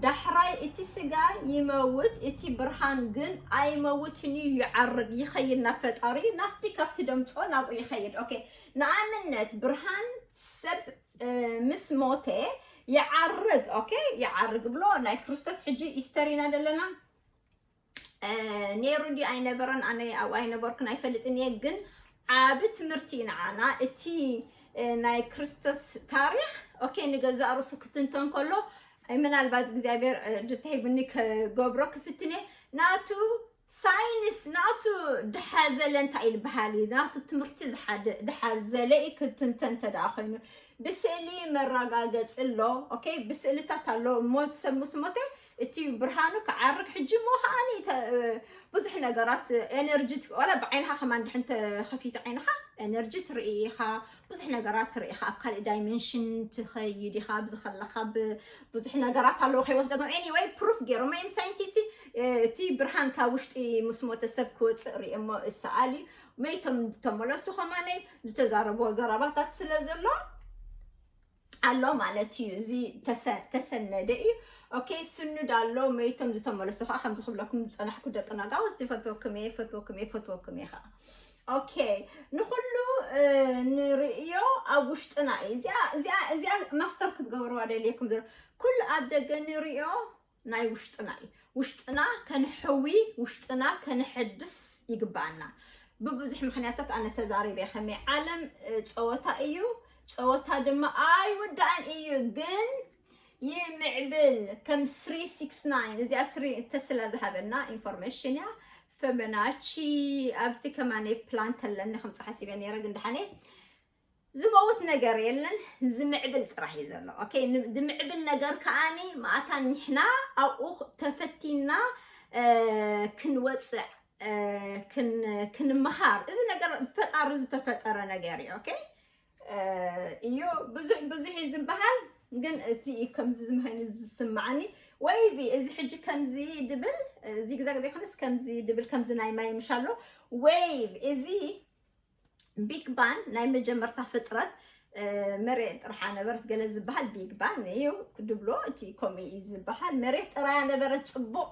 ዳሕራይ እቲ ስጋ ይመውት፣ እቲ ብርሃን ግን ኣይመውትን እዩ፣ ይዓርግ፣ ይኸይድ ናብ ፈጣሪ፣ ናብቲ ካብቲ ደምጾ ናብኡ ይኸይድ። ኦኬ፣ ንኣብነት ብርሃን ሰብ፣ እ፣ ምስ ሞተ ይዓርግ። ኦኬ፣ ይዓርግ ብሎ ናይ ክርስቶስ ሕጂ ኢስተር ኢና ዘለና። እ፣ ነይሩ ድዩ ኣይነበረን? ኣነ ኣብኡ ኣይነበርኩን ኣይፈልጥን እየ፣ ግን ዓቢ ትምህርቲ እዩ ንዓና። እቲ፣ እ፣ ናይ ክርስቶስ ታሪኽ፣ ኦኬ፣ ንገዛእ ርእሱ ክትንተን ከሎ፣ እ፣ ምናልባት እግዚኣብሔር፣ እ፣ ድተሂቡኒ ክገብሮ ክፍትን እየ። ናቱ ሳይንስ፣ ናቱ ድሓዘለ እንታይ እዩ ዝበሃል እዩ? ናቱ ትምህርቲ ዝሓደ-፣ ድሓዘለ እዩ ክትንተን እንተ ደኣ ኮይኑ። ብስእሊ መረጋገፂ ኣሎ። ኦኬ፣ ብስእልታት ኣሎ። ሞት ሰብ ምስ ሞተ እቲ ብርሃኑ ክዓርግ ሕጂ እሞ ከዓኒ ተ- ብዙሕ ነገራት ኤነርጂ ወላ ብዓይንኻ ከማን ድሕን ተኸፊቱ ዓይንኻ ኤነርጂ ትርኢ ኢኻ። ብዙሕ ነገራት ትርኢ ኢኻ። ኣብ ካልእ ዳይሜንሽን ትኸይድ ኢኻ። ኣብዚ ከለኻ ብ- ብዙሕ ነገራት ኣለዎ ከይወስደኩም። ኤኒወይ ፕሩፍ ገይሮም እዮም ሳይንቲስቲ። እቲ ብርሃን ካብ ውሽጢ ምስ ሞተ ሰብ ክወፅእ ርእየሞ እሰኣል እዩ። መይቶም ዝተመለሱ ከማነይ ዝተዛረቦ ዘረባታት ስለ ዘሎ ኣሎ ማለት እዩ። እዚ ተሰ- ተሰነደ እዩ። ኦኬ፣ ስኑድ ኣሎ። መይቶም ዝተመለሱ ከዓ ከምዚ ክብለኩም ዝፀናሕኩ ደቂ ነጋውስ ዝፈትወኩም እየ፣ ፈትወኩም እየ፣ ፈትወኩም እየ ከዓ። ኦኬ፣ ንኩሉ እ፣ ንርእዮ ኣብ ውሽጥና እዩ። እዚኣ እዚኣ እዚኣ ማስተር ክትገብርዋ ደልየኩም ዘሎ ኩሉ ኣብ ደገ ንርእዮ ናይ ውሽጥና እዩ። ውሽጥና ከንሕዊ፣ ውሽጥና ከንሕድስ ይግባኣና። ብብዙሕ ምክንያታት ኣነ ተዛሪበ ከመይ ዓለም እ፣ ፀወታ እዩ። ፀወታ ድማ ኣይውዳእን እዩ፣ ግን ይምዕብል። ከም ስሪ ሲክስ ናይን እዚኣ ስሪ ተስላ ዝሃበና ኢንፎርሜሽን እያ። ፈበናቺ ኣብቲ ከማነይ ፕላን ተለኒ ከምፅ ሓሲበ ነይረ፣ ግን ደሓነ ዝመውት ነገር የለን፣ ዝምዕብል ጥራሕ እዩ ዘሎ። ኦኬ፣ ን- ዝምዕብል ነገር ከዓኒ ማእታ ንሕና ኣብኡ ተፈቲና እ፣ ክንወፅዕ እ፣ ክን- ክንመሃር። እዚ ነገር ፈጣሪ ዝተፈጠረ ነገር እዩ። ኦኬ እ፣ እዩ ብዙሕ ብዙሕ እዩ ዝበሃል፣ ግን እዚ እዩ ከምዚ ዝምህን ዝስማዓኒ። ወይቪ እዚ ሕጂ ከምዚ ድብል ዚግዛግ ዘይኮነስ ከምዚ ድብል ከምዚ ናይ ማይ ምሻሎ ወይቭ እዚ ቢግ ባን ናይ መጀመርታ ፍጥረት እ፣ መሬት ጥርሓ ነበረት ገለ ዝበሃል ቢግ ባን እዩ ክድብሎ እቲ ከምኡ እዩ ዝበሃል። መሬት ጥራያ ነበረት። ፅቡቅ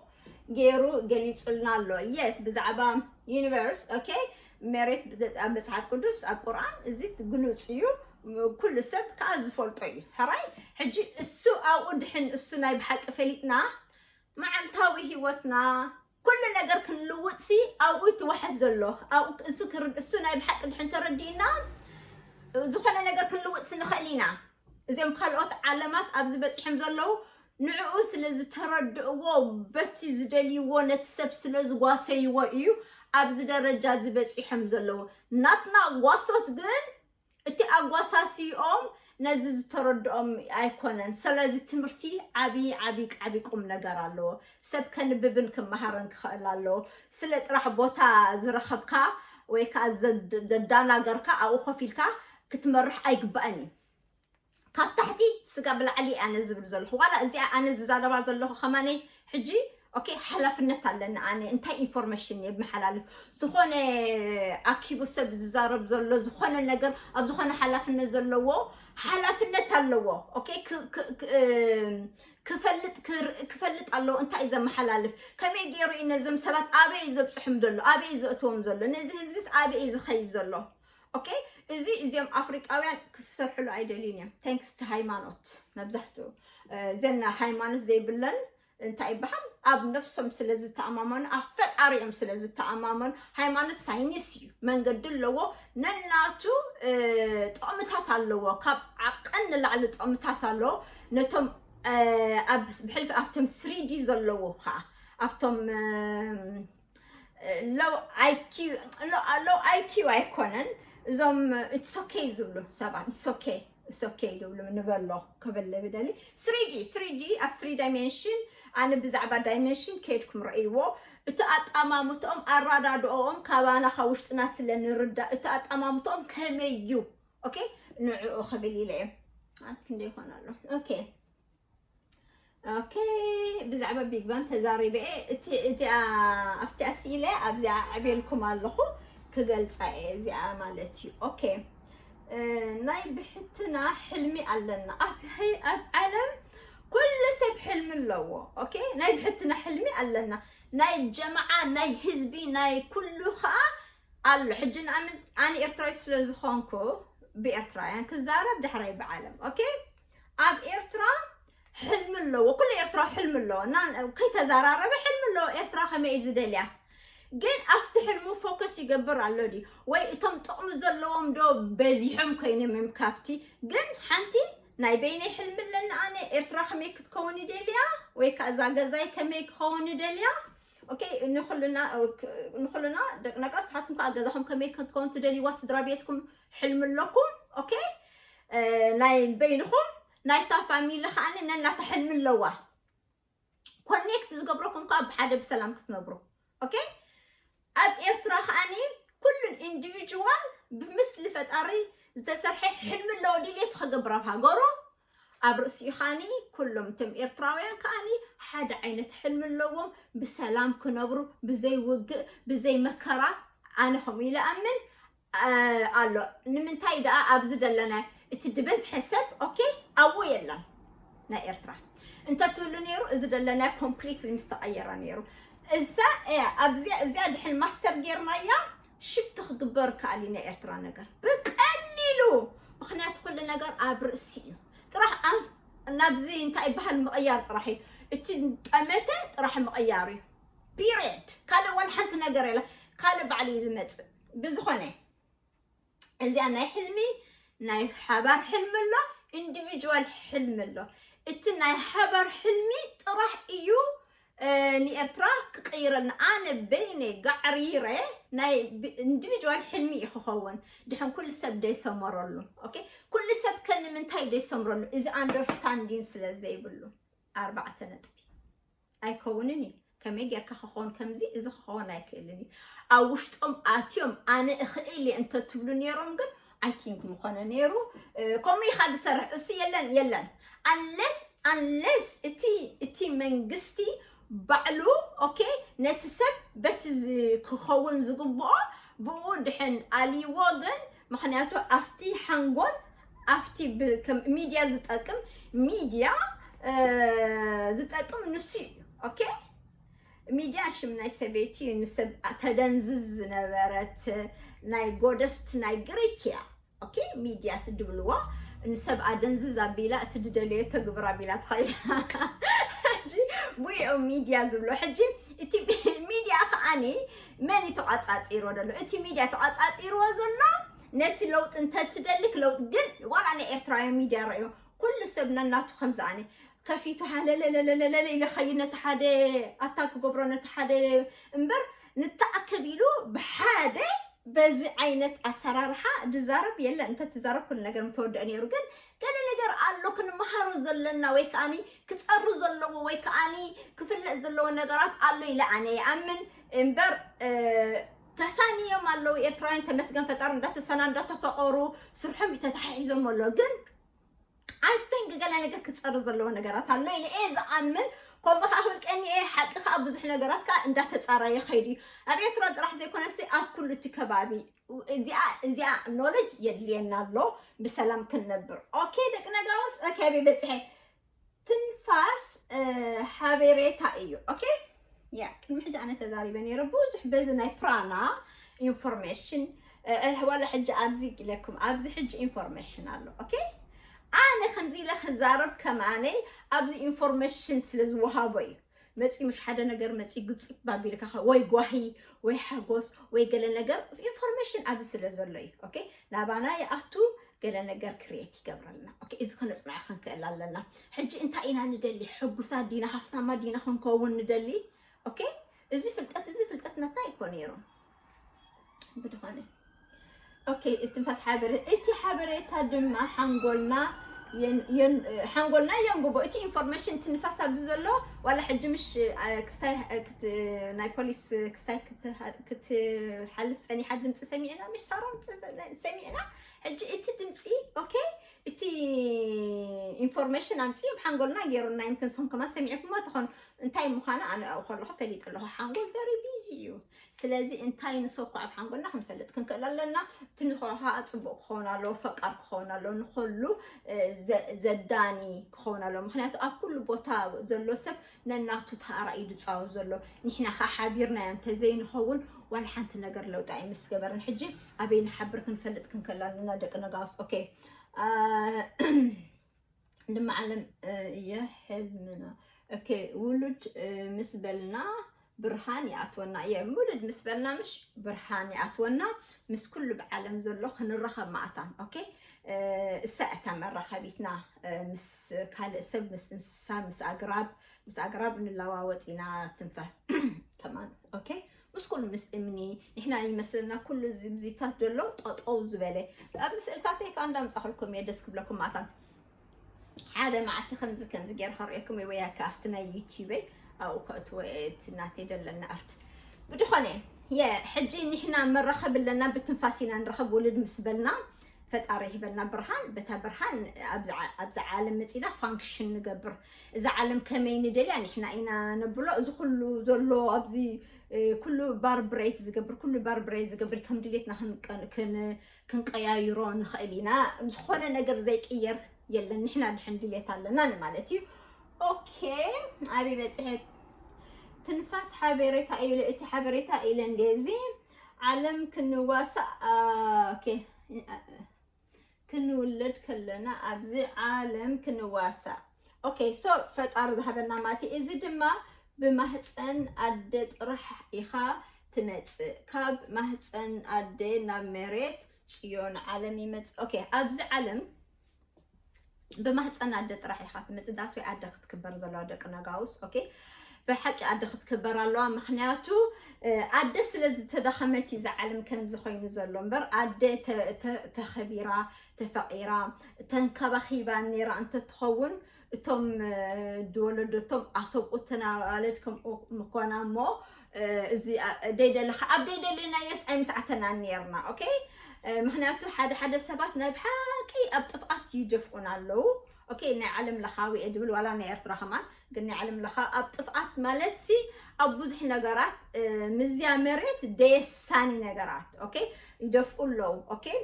ገይሩ ገሊጹልና ኣሎ። የስ ብዛዕባ ዩኒቨርስ ኦኬ፣ መሬት ብ- ኣብ መጽሓፍ ቅዱስ ኣብ ቁርኣን እዚ ግሉጽ እዩ። ኩሉ ሰብ ከዓ ዝፈልጦ እዩ። ሕራይ ሕጂ እሱ ኣብኡ ድሕን እሱ ናይ ብሓቂ ፈሊጥና መዓልታዊ ህይወትና ኩሉ ነገር ክንልውጥ ሲ ኣብኡ ትዋሕስ ዘሎ ኣብኡ እሱ ክርድ እሱ ናይ ብሓቂ ድሕን ተረዲእና ዝኾነ ነገር ክንልውጥ ሲ ንኽእል ኢና። እዚኦም ካልኦት ዓለማት ኣብዚ በፂሖም ዘለዉ ንዕኡ ስለ ዝተረድእዎ በቲ ዝደልይዎ ነቲ ሰብ ስለ ዝጓሰይዎ እዩ ኣብዚ ደረጃ እዚ በፂሖም ዘለዉ። ናትና ጓሶት ግን እቲ ኣጓሳሲኦም ነዚ ዝተረድኦም ኣይኮነን። ስለዚ ትምህርቲ ዓብዪ ዓብዪ ዓብዪ ቁም ነገር ኣለዎ። ሰብ ከንብብን ክመሃርን ክኽእል ኣለዎ። ስለ ጥራሕ ቦታ ዝረኸብካ ወይ ከዓ ዘድ- ዘዳናገርካ ኣብኡ ኮፍ ኢልካ ክትመርሕ ኣይግባእን እዩ። ካብ ታሕቲ ስጋብ ላዕሊ ኣነ ዝብል ዘለኹ ዋላ እዚኣ ኣነ ዝዛረባ ዘለኹ ከማነይ ሕጂ ኦኬ ሓላፍነት ኣለኒ ኣነ እንታይ ኢንፎርሜሽን የመሓላልፍ ዝኾነ ኣኪቡ ሰብ ዝዛረብ ዘሎ ዝኾነ ነገር ኣብ ዝኾነ ሓላፍነት ዘለዎ ሓላፍነት ኣለዎ። ኦኬ ክ- ክ- ክ- እም፣ ክፈልጥ ክር- ክፈልጥ ኣለዎ እንታይ እዩ ዘመሓላልፍ ከመይ ገይሩ እዩ ነዞም ሰባት ኣበይ እዩ ዘብፅሖም ዘሎ ኣበይ እዩ ዘእትዎም ዘሎ ነዚ ህዝብስ ኣበይ እዩ ዝኸይድ ዘሎ። ኦኬ እዚ እዚኦም ኣፍሪቃውያን ክሰርሕሉ ኣይደልዩን እዮም። ታንክስ ቱ ሃይማኖት መብዛሕትኡ እዘን ሃይማኖት ዘይብለን እንታይ ይበሃል ኣብ ነፍሶም ስለ ዝተኣማመኑ ኣብ ፈጣሪኦም ስለ ዝተኣማመኑ ሃይማኖት ሳይንስ እዩ መንገዲ ኣለዎ ነናቱ ጥቕምታት ኣለዎ ካብ ዓቐን ንላዕሊ ጥቕምታት ኣለዎ ነቶም ብሕልፊ ኣብቶም ስሪዲ ዘለዎ ከዓ ኣብቶም ሎው ኣይኪው ኣይኮነን እዞም it's okay ዝብሉ ሰባት it's okay it's okay ዝብሉ ንበሎ ክብል ብደሊ ስሪዲ ስሪዲ ኣብ ስሪ ዳይሜንሽን ኣነ ብዛዕባ ዳይሜንሽን ከድኩም ረእይዎ እቲ ኣጣማምትኦም ኣራዳድኦም ካባና ካብ ውሽጥና ስለ ንርዳእ እቲ ኣጣማምትኦም ከመይ እዩ okay ንዕኡ ክብል ኢለ እየ ኣት ክንደ ይኾን ኣሎ okay okay ብዛዕባ ቢግ ባን ተዛሪበ እየ እቲ እቲኣ ኣብቲኣ ስኢለ ኣብዚኣ ኣዕብየልኩም ኣለኹ ክገልፃ እየ እዚኣ ማለት እዩ okay ናይ ብሕትና ሕልሚ ኣለና ኣብ ኣብ ዓለም ኩሉ ሰብ ሕልሚ ኣለዎ okay ናይ ብሕትና ሕልሚ ኣለና ናይ ጀማዓ ናይ ህዝቢ ናይ ኩሉ ከዓ ኣሎ ሕጂ ንኣምን ኣነ ኤርትራዊ ስለ ዝኾንኩ ብኤርትራውያን ክዛረብ ዳሕራይ ብዓለም okay ኣብ ኤርትራ ሕልሚ ኣለዎ ኩሉ ኤርትራዊ ሕልሚ ኣለዎ እና ከይተዘራረበ ሕልሚ ኣለዎ ኤርትራ ከመይ እዩ ዝደልያ ግን ኣብቲ ሕልሙ ፎከስ ይገብር ኣሎ ድዩ ወይ እቶም ጥቕሚ ዘለዎም ዶ በዚሖም ኮይኖም እዮም ካብቲ ግን ሓንቲ ናይ በይነይ ሕልሚ ኣለኒ ኣነ ኤርትራ ከመይ ክትከውን ይደልያ ወይ ከዓ እዛ ገዛይ ከመይ ክኸውን ይደልያ okay ንኩልና ንኩልና ደቂ ነቃ ስሓትኩም ከዓ ገዛኹም ከመይ ክትከውን ትደልይዋ ስድራ ቤትኩም ሕልሚ ኣለኩም okay ናይ በይንኹም ናይታ ፋሚሊ ከዓኒ ነናታ ሕልሚ ኣለዋ። ኮኔክት ዝገብረኩም ከዓ ብሓደ ብሰላም ክትነብሩ። ኦኬ፣ ኣብ ኤርትራ ከዓኒ ኩሉን ኢንዲቪጁዋል ብምስሊ ፈጣሪ ዝተሰርሐ ሕልሚ ኣለዎ ድልየቱ ከገብር ኣብ ሃገሩ። ኣብ ርእሲኡ ከዓኒ ኩሎም እቶም ኤርትራውያን ከዓኒ ሓደ ዓይነት ሕልሚ ኣለዎም፣ ብሰላም ክነብሩ፣ ብዘይ ውግእ፣ ብዘይ መከራ። ኣነ ከምኡ ኢለ ኣምን ኣሎ። ንምንታይ ደኣ ኣብዚ ደለና እቲ ድበዝሐ ሰብ ኦኬ ኣብኡ የለን ናይ ኤርትራ እንተትህሉ ነይሩ እዚ ደለና ኮምፕሊትሊ ምስ ተቐየረ ነይሩ። እዛ እያ ኣብዚኣ እዚኣ ድሕን ማስተር ጌርናያ ሽፍቲ ክግበር ከኣል እዩ ናይ ኤርትራ ነገር ብቀሊሉ። ምክንያቱ ኩሉ ነገር ኣብ ርእሲ እዩ። ጥራሕ ኣንፍ ናብዚ እንታይ ይበሃል ምቕያር ጥራሕ እዩ። እቲ ጠመተ ጥራሕ ምቕያር እዩ። ፒሪየድ። ካልእ ዋላ ሓንቲ ነገር የለ። ካልእ ባዕሉ እዩ ዝመጽእ። ብዝኾነ እዚኣ ናይ ሕልሚ ናይ ሓባር ሕልሚ ኣሎ፣ ኢንዲቪጁዋል ሕልሚ ኣሎ። እቲ ናይ ሓባር ሕልሚ ጥራሕ እዩ ንኤርትራ ክቅይረልና። ኣነ በይነይ ጋዕሪረ ናይ ኢንዲቪጁዋል ሕልሚ እዩ ክኸውን። ድሕን ኩሉ ሰብ ደይሰመረሉ። ኦኬ፣ ኩሉ ሰብ ከ ንምንታይ ደይሰምረሉ? እዚ ኣንደርስታንዲን ስለ ዘይብሉ። ኣርባዕተ ነጥቢ። ኣይከውንን እዩ። ከመይ ጌርካ ክኸውን ከምዚ እዚ ክኸውን ኣይክእልን እዩ። ኣብ ውሽጦም ኣትዮም ኣነ እኽእል እየ እንተትብሉ ነይሮም ግን ኣይ ቲንክ ምኾነ ነይሩ። ከምኡ ኢኻ ዝሰርሕ እሱ የለን የለን። ኣንለስ ኣንለስ እቲ እቲ መንግስቲ ባዕሉ ኦኬ ነቲ ሰብ በቲ ክኸውን ዝግብኦ ብኡ ድሕን ኣልይዎ ግን ምክንያቱ ኣብቲ ሓንጎል ኣብቲ ሚድያ ዝጠቅም ሚድያ ዝጠቅም ንሱ እዩ። ኦኬ ሚድያ ሽም ናይ ሰበይቲ እዩ ንሰብ ተደንዝዝ ዝነበረት ናይ ጎደስት ናይ ግሪክ እያ። ኦኬ ሚድያ ትድብልዋ ንሰብ ኣደንዝዝ ኣቢላ እቲ ድደለዮ ተግብር ኣቢላ ትኸይድ። ብኡ ሚድያ ዝብሎ ሕጂ እቲ ሚድያ ከዓኒ መን እዩ ተቋፃፂርዎ ዘሎ? እቲ ሚድያ ተቋፃፂርዎ ዘሎ ነቲ ለውጢ እንተትደሊ ክለውጥ ግን ዋላ ናይ ኤርትራውያን ሚድያ ረእዮ ኩሉ ሰብ ነናቱ ከምዝኣነ ከፊቱ ሃለለለለለለ ኢለ ኸይድ ነቲ ሓደ ኣታክ ክገብሮ ነቲ ሓደ እምበር ንተኣከብ ኢሉ ብሓደ በዚ ዓይነት ኣሰራርሓ ድዛረብ የለን። እንተ ትዛረብ ኩሉ ነገር ምተወደአ ነይሩ። ግን ገለ ነገር ኣሎ ክንመሃሮ ዘለና ወይ ከዓኒ ክፀሪ ዘለዎ ወይ ከዓኒ ክፍለጥ ዘለዎ ነገራት ኣሎ ኢለ ኣነ ይኣምን እምበር ተሳንዮም ኣለዉ ኤርትራውያን ተመስገን ፈጣሪ እንዳተሰና እንዳተፈቀሩ ስርሖም እዩ ተተሓሒዞም ኣሎ ግን ኣይ ቲንክ ገለ ነገር ክፀሪ ዘለዎ ነገራት ኣሎ ኢለ እየ ዝኣምን። ከምኡ ከዓ ክብል ቀኒኤ ሓቂ ከዓ ብዙሕ ነገራት ከዓ እንዳተፃረየ ከይዱ እዩ ኣብ ኤርትራ ጥራሕ ዘይኮነሲ ኣብ ኩሉ እቲ ከባቢ እዚኣ እዚኣ ኖሌጅ የድልየና ኣሎ ብሰላም ክንነብር። ኦኬ ደቂ ነጋውስ ኦኬ ኣበይ በፅሐ ትንፋስ ሓበሬታ እዩ። ኦኬ ያ ቅድሚ ሕጂ ኣነ ተዛሪበ ነይረ ብዙሕ በዚ ናይ ፕራና ኢንፎርሜሽን ዋላ ሕጂ ኣብዚ ኢለኩም ኣብዚ ሕጂ ኢንፎርሜሽን ኣሎ። ኦኬ ኣነ ከምዚ ኢለ ክዛረብ ከማነይ ኣብዚ ኢንፎርሜሽን ስለ ዝወሃቦ እዩ። መፂ ምሽ ሓደ ነገር መፂ ግፅብ ባቢልካ ወይ ጓሂ ወይ ሓጎስ ወይ ገለ ነገር ኢንፎርሜሽን ኣብዚ ስለ ዘሎ እዩ። ኦኬ ናባና ይኣቱ ገለ ነገር ክሬት ይገብረልና። ኦኬ እዚ ከነፅንዖ ክንክእል ኣለና። ሕጂ እንታይ ኢና ንደሊ? ሕጉሳት ዲና ሃፍታማ ዲና ክንከውን ንደሊ? ኦኬ እዚ ፍልጠት እዚ ፍልጠት ናትና ይኮ ነይሩ ብድኾነ ኦኬ እትንፋስ ሓበረ እቲ ሓበሬታ ድማ ሓንጎልና ሓንጎልና የንብቦ እቲ ኢንፎርሜሽን ትንፋስ ኣብዚ ዘሎ ዋላ ሕጂ ምሽ ክስታይ ናይ ፖሊስ ክስታይ ክትሓልፍ ፀኒሓ ድምፂ ሰሚዕና ምሽ ሳሮን ሰሚዕና ሕጂ እቲ ድምፂ ኦኬ እቲ ኢንፎርሜሽን ኣምፅኡ ሓንጎልና ገይሩና ይምክን ስኹም ከማ ሰሚዕኩማ ትኾኑ እንታይ ምዃኑ ኣነ ኣብኡ ከለኹ ፈሊጥ ኣለኹ ሓንጎል very busy እዩ ስለዚ እንታይ ንሰኩ ኣብ ሓንጎልና ክንፈልጥ ክንክእል ኣለና እቲ ንኸዓ ፅቡቅ ክኸውን ኣለዎ ፈቃር ክኸውን ኣለዎ ንኸሉ ዘዳኒ ክኸውን ኣለዎ ምክንያቱ ኣብ ኩሉ ቦታ ዘሎ ሰብ ነናቱ ተራ እዩ ዝፃወት ዘሎ ንሕና ከዓ ሓቢርና እንተዘይንኸውን ዋላ ሓንቲ ነገር ለውጢ ኣይምስገበርን ሕጂ ኣበይ ንሓብር ክንፈልጥ ክንክእል ኣለና ደቂ ነጋውስ ኦኬ ድማ ዓለም እየ ሕልምና ኦኬ ውሉድ ምስ በልና ብርሃን ይኣትወና እየ ውሉድ ምስ በልና ምሽ ብርሃን ይኣትወና ምስ ኩሉ ብዓለም ዘሎ ክንረኸብ ማእታን ኦኬ እሳ እታ መራኸቢትና ምስ ካልእ ሰብ ምስ እንስሳ ምስ ኣግራብ ምስ ኣግራብ ንለዋወጥ ኢና ትንፋስ ከማን ኦኬ ምስ ኩሉ ምስ እምኒ ንሕና ይመስለና ኩሉ እዚ ብዚታት ዘሎ ጠጠው ዝበለ። ኣብዚ ስእልታተይ ከዓ እንዳምጻኹልኩም እየ ደስ ክብለኩም ማታን ሓደ መዓልቲ ከምዚ ከምዚ ገይረ ከርእየኩም ወይ ወይ ኣብቲ ናይ ዩቲዩበይ ኣብኡ ከእትዎ እየ እቲ ናተይ ደለና ኣርት ብድኾነ የ ሕጂ ንሕና መራኸብ ኣለና ብትንፋስ ኢና ንረኸብ ውልድ ምስ በልና ፈጣሪ ይህበና ብርሃን በታ ብርሃን ኣብዚ ዓለም መፂና ፋንክሽን ንገብር እዛ ዓለም ከመይ ንደልያ ንሕና ኢና ነብሎ እዚ ኩሉ ዘሎ ኣብዚ ኩሉ ባርብሬት ዝገብር ኩሉ ባርብሬት ዝገብር ከም ድሌትና ክንቀያይሮ ንኽእል ኢና ዝኾነ ነገር ዘይቅየር የለን ንሕና ድሕን ድሌት ኣለና ማለት እዩ ኦኬ ኣበይ በፅሐ ትንፋስ ሓበሬታ ኢለ እቲ ሓበሬታ ኢለ እንደዚ ዓለም ክንዋሳእ ክንውለድ ከለና ኣብዚ ዓለም ክንዋሳእ okay so ፈጣሪ ዝሃበና ማለት እዚ ድማ ብማህፀን ኣደ ጥራሕ ኢኻ ትመፅእ ካብ ማህፀን ኣደ ናብ መሬት ፅዮን ዓለም ይመፅእ okay ኣብዚ ዓለም ብማህፀን ኣደ ጥራሕ ኢኻ ትመፅእ that's why ኣደ ክትክበር ዘለዋ ደቂ ነጋውስ okay ብሓቂ ኣደ ክትክበር ኣለዋ ምክንያቱ ኣደ ስለ ዝተዳኸመት እዩ ዝዓለም ከምዚ ኮይኑ ዘሎ እምበር ኣደ ተኸቢራ ተፈቂራ ተንከባኺባ ነይራ እንተትኸውን እቶም ድወለዶ እቶም ኣሰብኡትና ኣዋልድ ከምኡ ምኮና እሞ እዚ ደይደለካ ኣብ ደይደለናዮስ ኣይምስዓተናን ነርና okay ምክንያቱ ሓደ ሓደ ሰባት ናይ ብሓቂ ኣብ ጥፍኣት ይደፍኡና ኣለዉ okay ናይ ዓለም ለኻዊ እየ ድብል ዋላ ናይ ኤርትራ ከማን ግን ናይ ዓለም ለኻ ኣብ ጥፍኣት ማለት ሲ ኣብ ብዙሕ ነገራት ምዝያ መሬት ደየሳኒ ነገራት okay ይደፍኡ ኣለዉ okay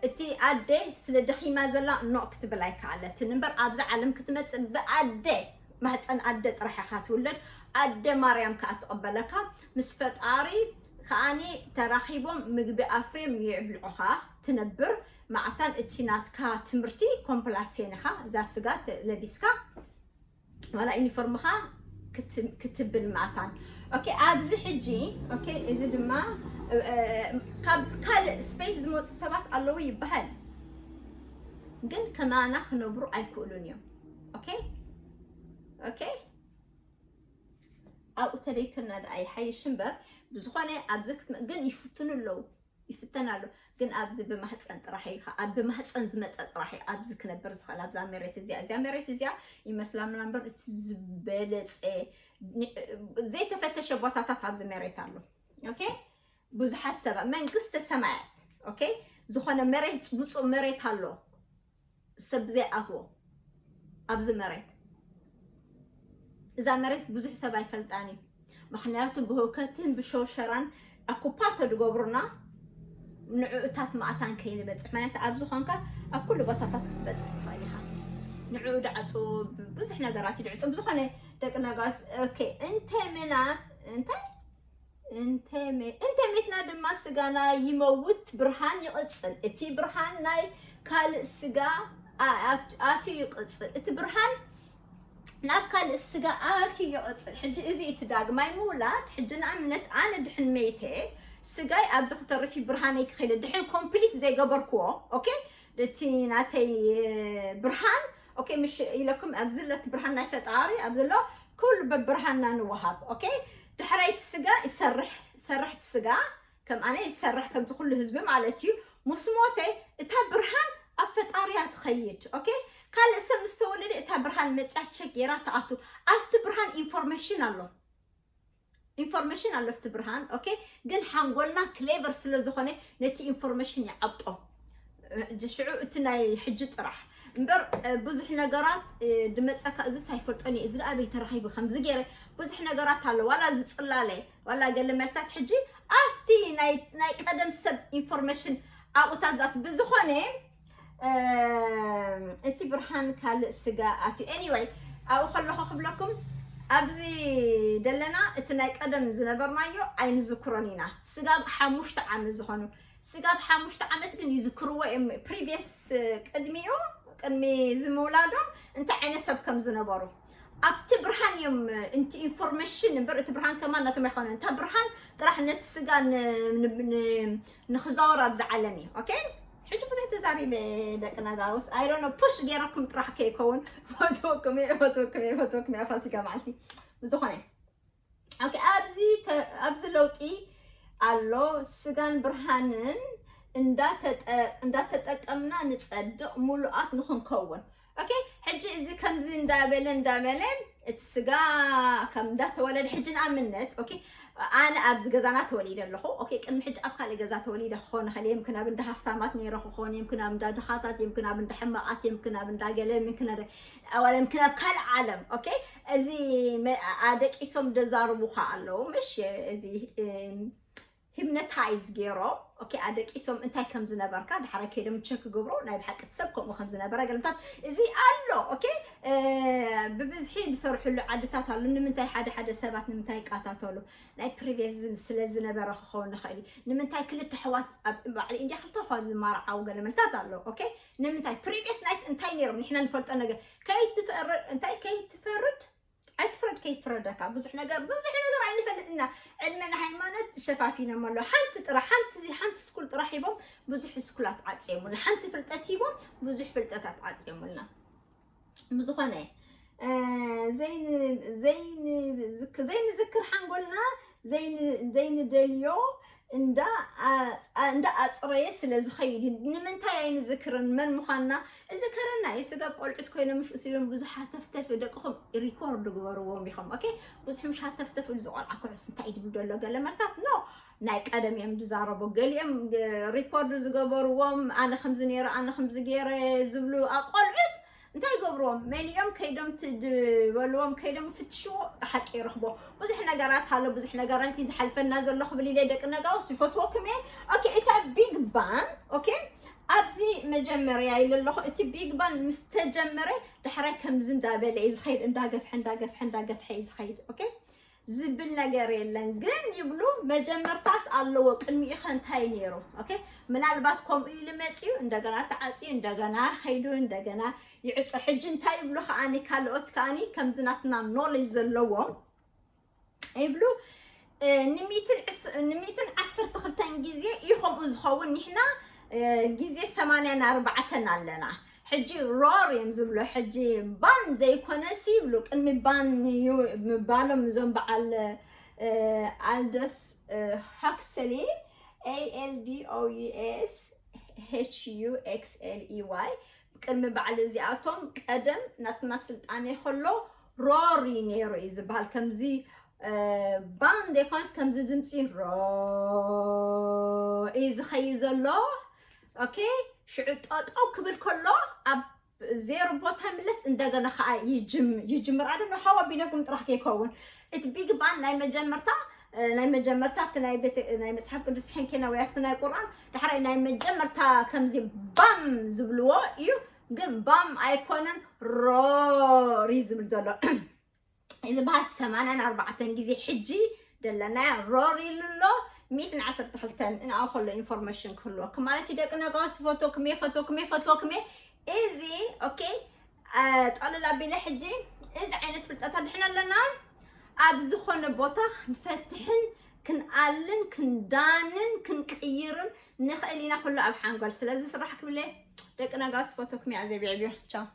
እቲ ኣደ ስለ ደኺማ ዘላ ኖእ ክትብል ኣይከኣለትን እምበር ኣብዛ ዓለም ክትመፅእ ብኣደ ማህፀን ኣደ ጥራሕ ኢኻ ትውለድ ኣደ ማርያም ከዓ ትቕበለካ ምስ ፈጣሪ ከዓኒ ተራኺቦም ምግቢ ኣፍርዮም ይዕብልዑኻ ትነብር ማዕታን እቲ ናትካ ትምህርቲ ኮምፕላሴን ኢኻ እዛ ስጋ ለቢስካ ዋላ ዩኒፎርምኻ ክትብል ማእታን okay ኣብዚ ሕጂ okay እዚ ድማ ካብ ካልእ ስፔስ ዝመፁ ሰባት ኣለዉ ይበሃል ግን ከማና ክነብሩ ኣይክእሉን እዮም okay okay ኣብኡ ተደይክና ደኣ ይሓይሽ እምበር ብዝኾነ ኣብዚ ግን ይፍትኑ ኣለዉ ይፍተን ኣሎ ግን ኣብዚ ብማህፀን ጥራሕ እዩ ኣብ ብማህፀን ዝመፀ ጥራሕ እዩ ኣብዚ ክነብር ዝኽእል ኣብዛ መሬት እዚኣ እዚኣ መሬት እዚኣ ይመስላ ምና እምበር እቲ ዝበለፀ ዘይተፈተሸ ቦታታት ኣብዚ መሬት ኣሎ okay ብዙሓት ሰባት መንግስተ ሰማያት okay ዝኾነ መሬት ብፁእ መሬት ኣሎ ሰብ ዘይኣትዎ ኣብዚ መሬት እዛ መሬት ብዙሕ ሰብ ኣይፈልጣን እዩ ምክንያቱ ብህውከትን ብሸውሸራን ኣኩፓቶ ዝገብሩና ንዕኡታት ማእታን ከይንበፅሕ ማለት ኣብ ዝኾንካ ኣብ ኩሉ ቦታታት ክትበፅሕ ትኽእል ኢኻ ንዕኡ ድዓፁ ብዙሕ ነገራት ይድዕጡ ብዝኾነ ደቂ ነጋስ okay እንተ ምናት እንታይ እንተ ሜትና ድማ ስጋና ይመውት ብርሃን ይቕፅል እቲ ብርሃን ናይ ካልእ ስጋ ኣትዩ ይቕፅል እቲ ብርሃን ናብ ካልእ ስጋ ኣትዩ ይቕፅል ሕጂ እዚ እቲ ዳግማይ ምውላድ ሕጂ ንኣብነት ኣነ ድሕን መይተ ስጋይ ኣብዚ ክተርፍ ብርሃነይ ክኸይለ ድሕን ኮምፕሊት ዘይገበርክዎ okay እቲ ናተይ ብርሃን okay ምሽ ኢለኩም ኣብዚ ለት ብርሃን ናይ ፈጣሪ ኣብ ዘሎ ኩሉ በብርሃንና ንወሃብ okay ድሕረይቲ ስጋ ይሰርሕ ይሰርሕ እቲ ስጋ ከም ኣነ ይሰርሕ ከምቲ ኩሉ ህዝቢ ማለት እዩ ምስ ሞተ እታ ብርሃን ኣብ ፈጣሪያ ትኸይድ okay ካልእ ሰብ ምስ ተወለደ እታ ብርሃን መፅያ ቸክ ጌራ ትኣቱ ኣብቲ ብርሃን ኢንፎርሜሽን ኣሎ ኢንፎርሜሽን ኣሎ ኣብቲ ብርሃን okay ግን ሓንጎልና ክሌቨር ስለ ዝኾነ ነቲ ኢንፎርሜሽን ይዓብጦ ሽዑ እቲ ናይ ሕጂ ጥራሕ እምበር ብዙሕ ነገራት ድመፀካ እዚ ሳይፈልጦኒ እዚ ደኣ በይ ተረኺቡ ከምዚ ገይረ ብዙሕ ነገራት ኣሎ ዋላ ዝፅላለ ዋላ ገለ መልታት ሕጂ ኣብቲ ናይ ቀደም ሰብ ኢንፎርሜሽን ኣብኡታት ዛት ብዝኾነ እቲ ብርሃን ካልእ ስጋ ኣትዩ anyway ኣብኡ ከለኹ ክብለኩም ኣብዚ ደለና እቲ ናይ ቀደም ዝነበርናዮ ኣይንዝክሮን ኢና ስጋብ ሓሙሽተ ዓመት ዝኾኑ ስጋብ ሓሙሽተ ዓመት ግን ይዝክርዎ እዮም previous ቅድሚኡ ቅድሚ ዝምውላዶም እንታይ ዓይነት ሰብ ከም ዝነበሩ ኣብቲ ብርሃን እዮም እቲ ኢንፎርሜሽን እምበር እቲ ብርሃን ከማን ናቶም ኣይኮነ እንታ ብርሃን ጥራሕ ነቲ ስጋ ንክዛወር ኣብዚ ዓለም እዩ okay ሕጂ ብዙሕ ተዛሪበ ደቂ ነጋውስ ኣይዶኖ ፑሽ ገይረኩም ጥራሕ ከይከውን ፈትወኩም እየ ፈትወኩም እየ ፈትወኩም እያ ፋሲካ መዓልቲ ብዝኾነ okay ኣብዚ ኣብዚ ለውጢ ኣሎ። ስጋን ብርሃንን እንዳተጠ- እንዳተጠቀምና ንጸድቕ፣ ሙሉኣት ንኽንከውን። ኦኬ፣ ሕጂ እዚ ከምዚ እንዳበለ እንዳበለ እቲ ስጋ ከም እንዳተወለደ፣ ሕጂ ንኣብነት፣ ኦኬ፣ ኣነ ኣብዚ ገዛና ተወሊደ ኣለኹ። ኦኬ፣ ቅድሚ ሕጂ ኣብ ካልእ ገዛ ተወሊደ ክኾን ይኽእል፣ የምክን ኣብ እንዳ ሃፍታማት ነይረ ክኾን፣ የምክን ኣብ እንዳ ድኻታት፣ የምክን ኣብ እንዳ ሕማቓት፣ የምክን ኣብ እንዳ ገለ፣ የምክን ኣብ፣ ዋላ የምክን ኣብ ካልእ ዓለም። ኦኬ፣ እዚ መ- ኣደቂሶም ደዛርቡኻ ኣለዉ። ምሽ እዚ እም፣ ሂፕኖታይዝ ገይሮም፣ ኦኬ፣ ኣደቂሶም እንታይ ከም ዝነበርካ ድሓረ ከይዶም ቸክ ክገብሩ፣ ናይ ብሓቂ እቲ ሰብ ከምኡ ከም ዝነበረ ገለታት እዚ ኣሎ። ኦኬ፣ እ፣ ብብዝሒ ዝሰርሕሉ ዓድታት ኣሎ። ንምንታይ ሓደ ሓደ ሰባት ንምንታይ ይቃታተሉ? ናይ ፕሪቪየስ ስለ ዝነበረ ክኸውን ንኽእል እዩ። ንምንታይ ክልተ ኣሕዋት ኣብ ባዕሊ ኢንድያ ክልተ ኣሕዋት ዝማርዓው ገለ መልታት ኣሎ። ኦኬ፣ ንምንታይ ፕሪቪየስ ናይት እንታይ ነይሮም ንሕና ንፈልጦ ነገር ከይትፈርድ እንታይ ከይትፈርድ ኣይትፍረድ ከይፍረደካ። ብዙሕ ነገር ብዙሕ ነገር ኣይንፈልጥ ኢና። ዕድመ ንሃይማኖት ሸፋፊኖም ኣሎ። ሓንቲ ጥራሕ ሓንቲ ሓንቲ ስኩል ጥራሕ ሂቦም ብዙሕ ስኩላት ዓፅዮምልና። ሓንቲ ፍልጠት ሂቦም ብዙሕ ፍልጠታት ዓፅዮምልና። ብዝኾነ እ፣ ዘይን ዘይን ዝክ- ዘይንዝክር ሓንጎልና ዘይን ዘይንደልዮ እንዳ ኣፅ- እንዳ ኣፅረየ ስለ ዝኸይድ እዩ። ንምንታይ ኣይንዝክርን መን ምዃንና? እዚ ከረና እዩ። ስጋብ ቆልዑት ኮይኖም ምሽ ሲሎም ብዙሕ ሃተፍተፍ ደቅኹም ሪኮርድ ግበርዎም ኢኹም። ኦኬ፣ ብዙሕ ምሽ ሃተፍተፍ ኢሉ ዝቆልዓ ኩዕስ እንታይ ድብል ደሎ ገለ መርታት ኖ ናይ ቀደም እዮም ዝዛረቡ። ገሊኦም ሪኮርድ ዝገበርዎም ኣነ ከምዚ ነይረ ኣነ ከምዚ ገይረ ዝብሉ ኣቆልዑት እንታይ ይገብርዎም? መሊኦም ከይዶም ትድበልዎም ከይዶም ፍትሽዎ ሓቂ ይረኽቦ። ብዙሕ ነገራት ኣሎ፣ ብዙሕ ነገራት እዩ ዝሓልፈና ዘሎ ክብል ኢለ ደቂ ነጋውስ ይፈትወኩም እየ። ኦኬ፣ እታ ቢግ ባን ኦኬ፣ ኣብዚ መጀመርያ ኢለ ኣለኹ። እቲ ቢግ ባን ምስ ተጀመረ ዳሕራይ ከምዚ እንዳበለ እዩ ዝኸይድ፣ እንዳገፍሐ እንዳገፍሐ እንዳገፍሐ እዩ ዝኸይድ። ኦኬ፣ ዝብል ነገር የለን። ግን ይብሉ መጀመርታስ ኣለዎ፣ ቅድሚኡ ከ እንታይ ነይሩ? ኦኬ፣ ምናልባት ከምኡ ኢሉ መፅዩ እንደገና ተዓፅዩ እንደገና ከይዱ እንደገና ይዕፆ። ሕጂ እንታይ ይብሉ ከዓኒ ካልኦት ከዓኒ ከምዚ ናትና ኖሌጅ ዘለዎም ይብሉ። እ፣ ንሚትን ዕስ- ንሚትን ዓሰርተ ክልተን ግዜ እዩ ከምኡ ዝኸውን። ንሕና እ፣ ግዜ ሰማንያን ኣርባዕተን ኣለና። ሕጂ ሮር እዮም ዝብሎ። ሕጂ ባን ዘይኮነሲ ይብሉ። ቅድሚ ባን እዩ ምባሎም እዞም በዓል እ፣ ኣልደስ እ፣ ሃክሰሊ A L D O U S H U X L E Y ቅድሚ በዓል እዚኣቶም ቀደም ናትና ስልጣኔ ከሎ ሮር እዩ ነይሩ እዩ ዝበሃል። ከምዚ እ፣ ባን ዘይኮነስ ከምዚ ድምፂ ሮ እዩ ዝኸይ ዘሎ። ኦኬ፣ ሽዑ ጠጠው ክብል ከሎ ኣብ ዜሮ ቦታ ምለስ እንደገና ከዓ ይጅም- ይጅምር ኣለ ነው። ሃዋ ቢነኩም ጥራሕ ከይከውን እቲ ቢግ ባን ናይ መጀመርታ እ፣ ናይ መጀመርታ ኣብቲ ናይ ቤተ- ናይ መፅሓፍ ቅዱስ ሕንኬና ወይ ኣብቲ ናይ ቁርኣን ዳሕራይ ናይ መጀመርታ ከምዚ ባም ዝብልዎ እዩ። ግን ባም ኣይኮነን፣ ሮር እዩ ዝብል ዘሎ። እዚ በሃል ሰማንያን ኣርባዕተን ግዜ ሕጂ ደለናያ ሮር ኢሉ ኣሎ። ሚእትን ዓሰርተ ክልተን እንኣ ከሎ ኢንፎርሜሽን ክህልወኩም ማለት እዩ። ደቂ ነጋውስ ፈትወኩም እየ፣ ፈትወኩም እየ፣ ፈትወኩም እየ። እዚ ኦኬ፣ አ፣ ጠቕልል ኣቢለ ሕጂ እዚ ዓይነት ፍልጠት ኣድሕን ኣለና። ኣብ ዝኾነ ቦታ ክንፈትሕን ክንኣልን ክንዳንን ክንቅይርን ንኽእል ኢና፣ ኩሉ ኣብ ሓንጎል። ስለዚ ስራሕ ክብለ ደቂ ነጋውስ ፈትወኩም እየ። ኣዘቢዕብዮ ቻው።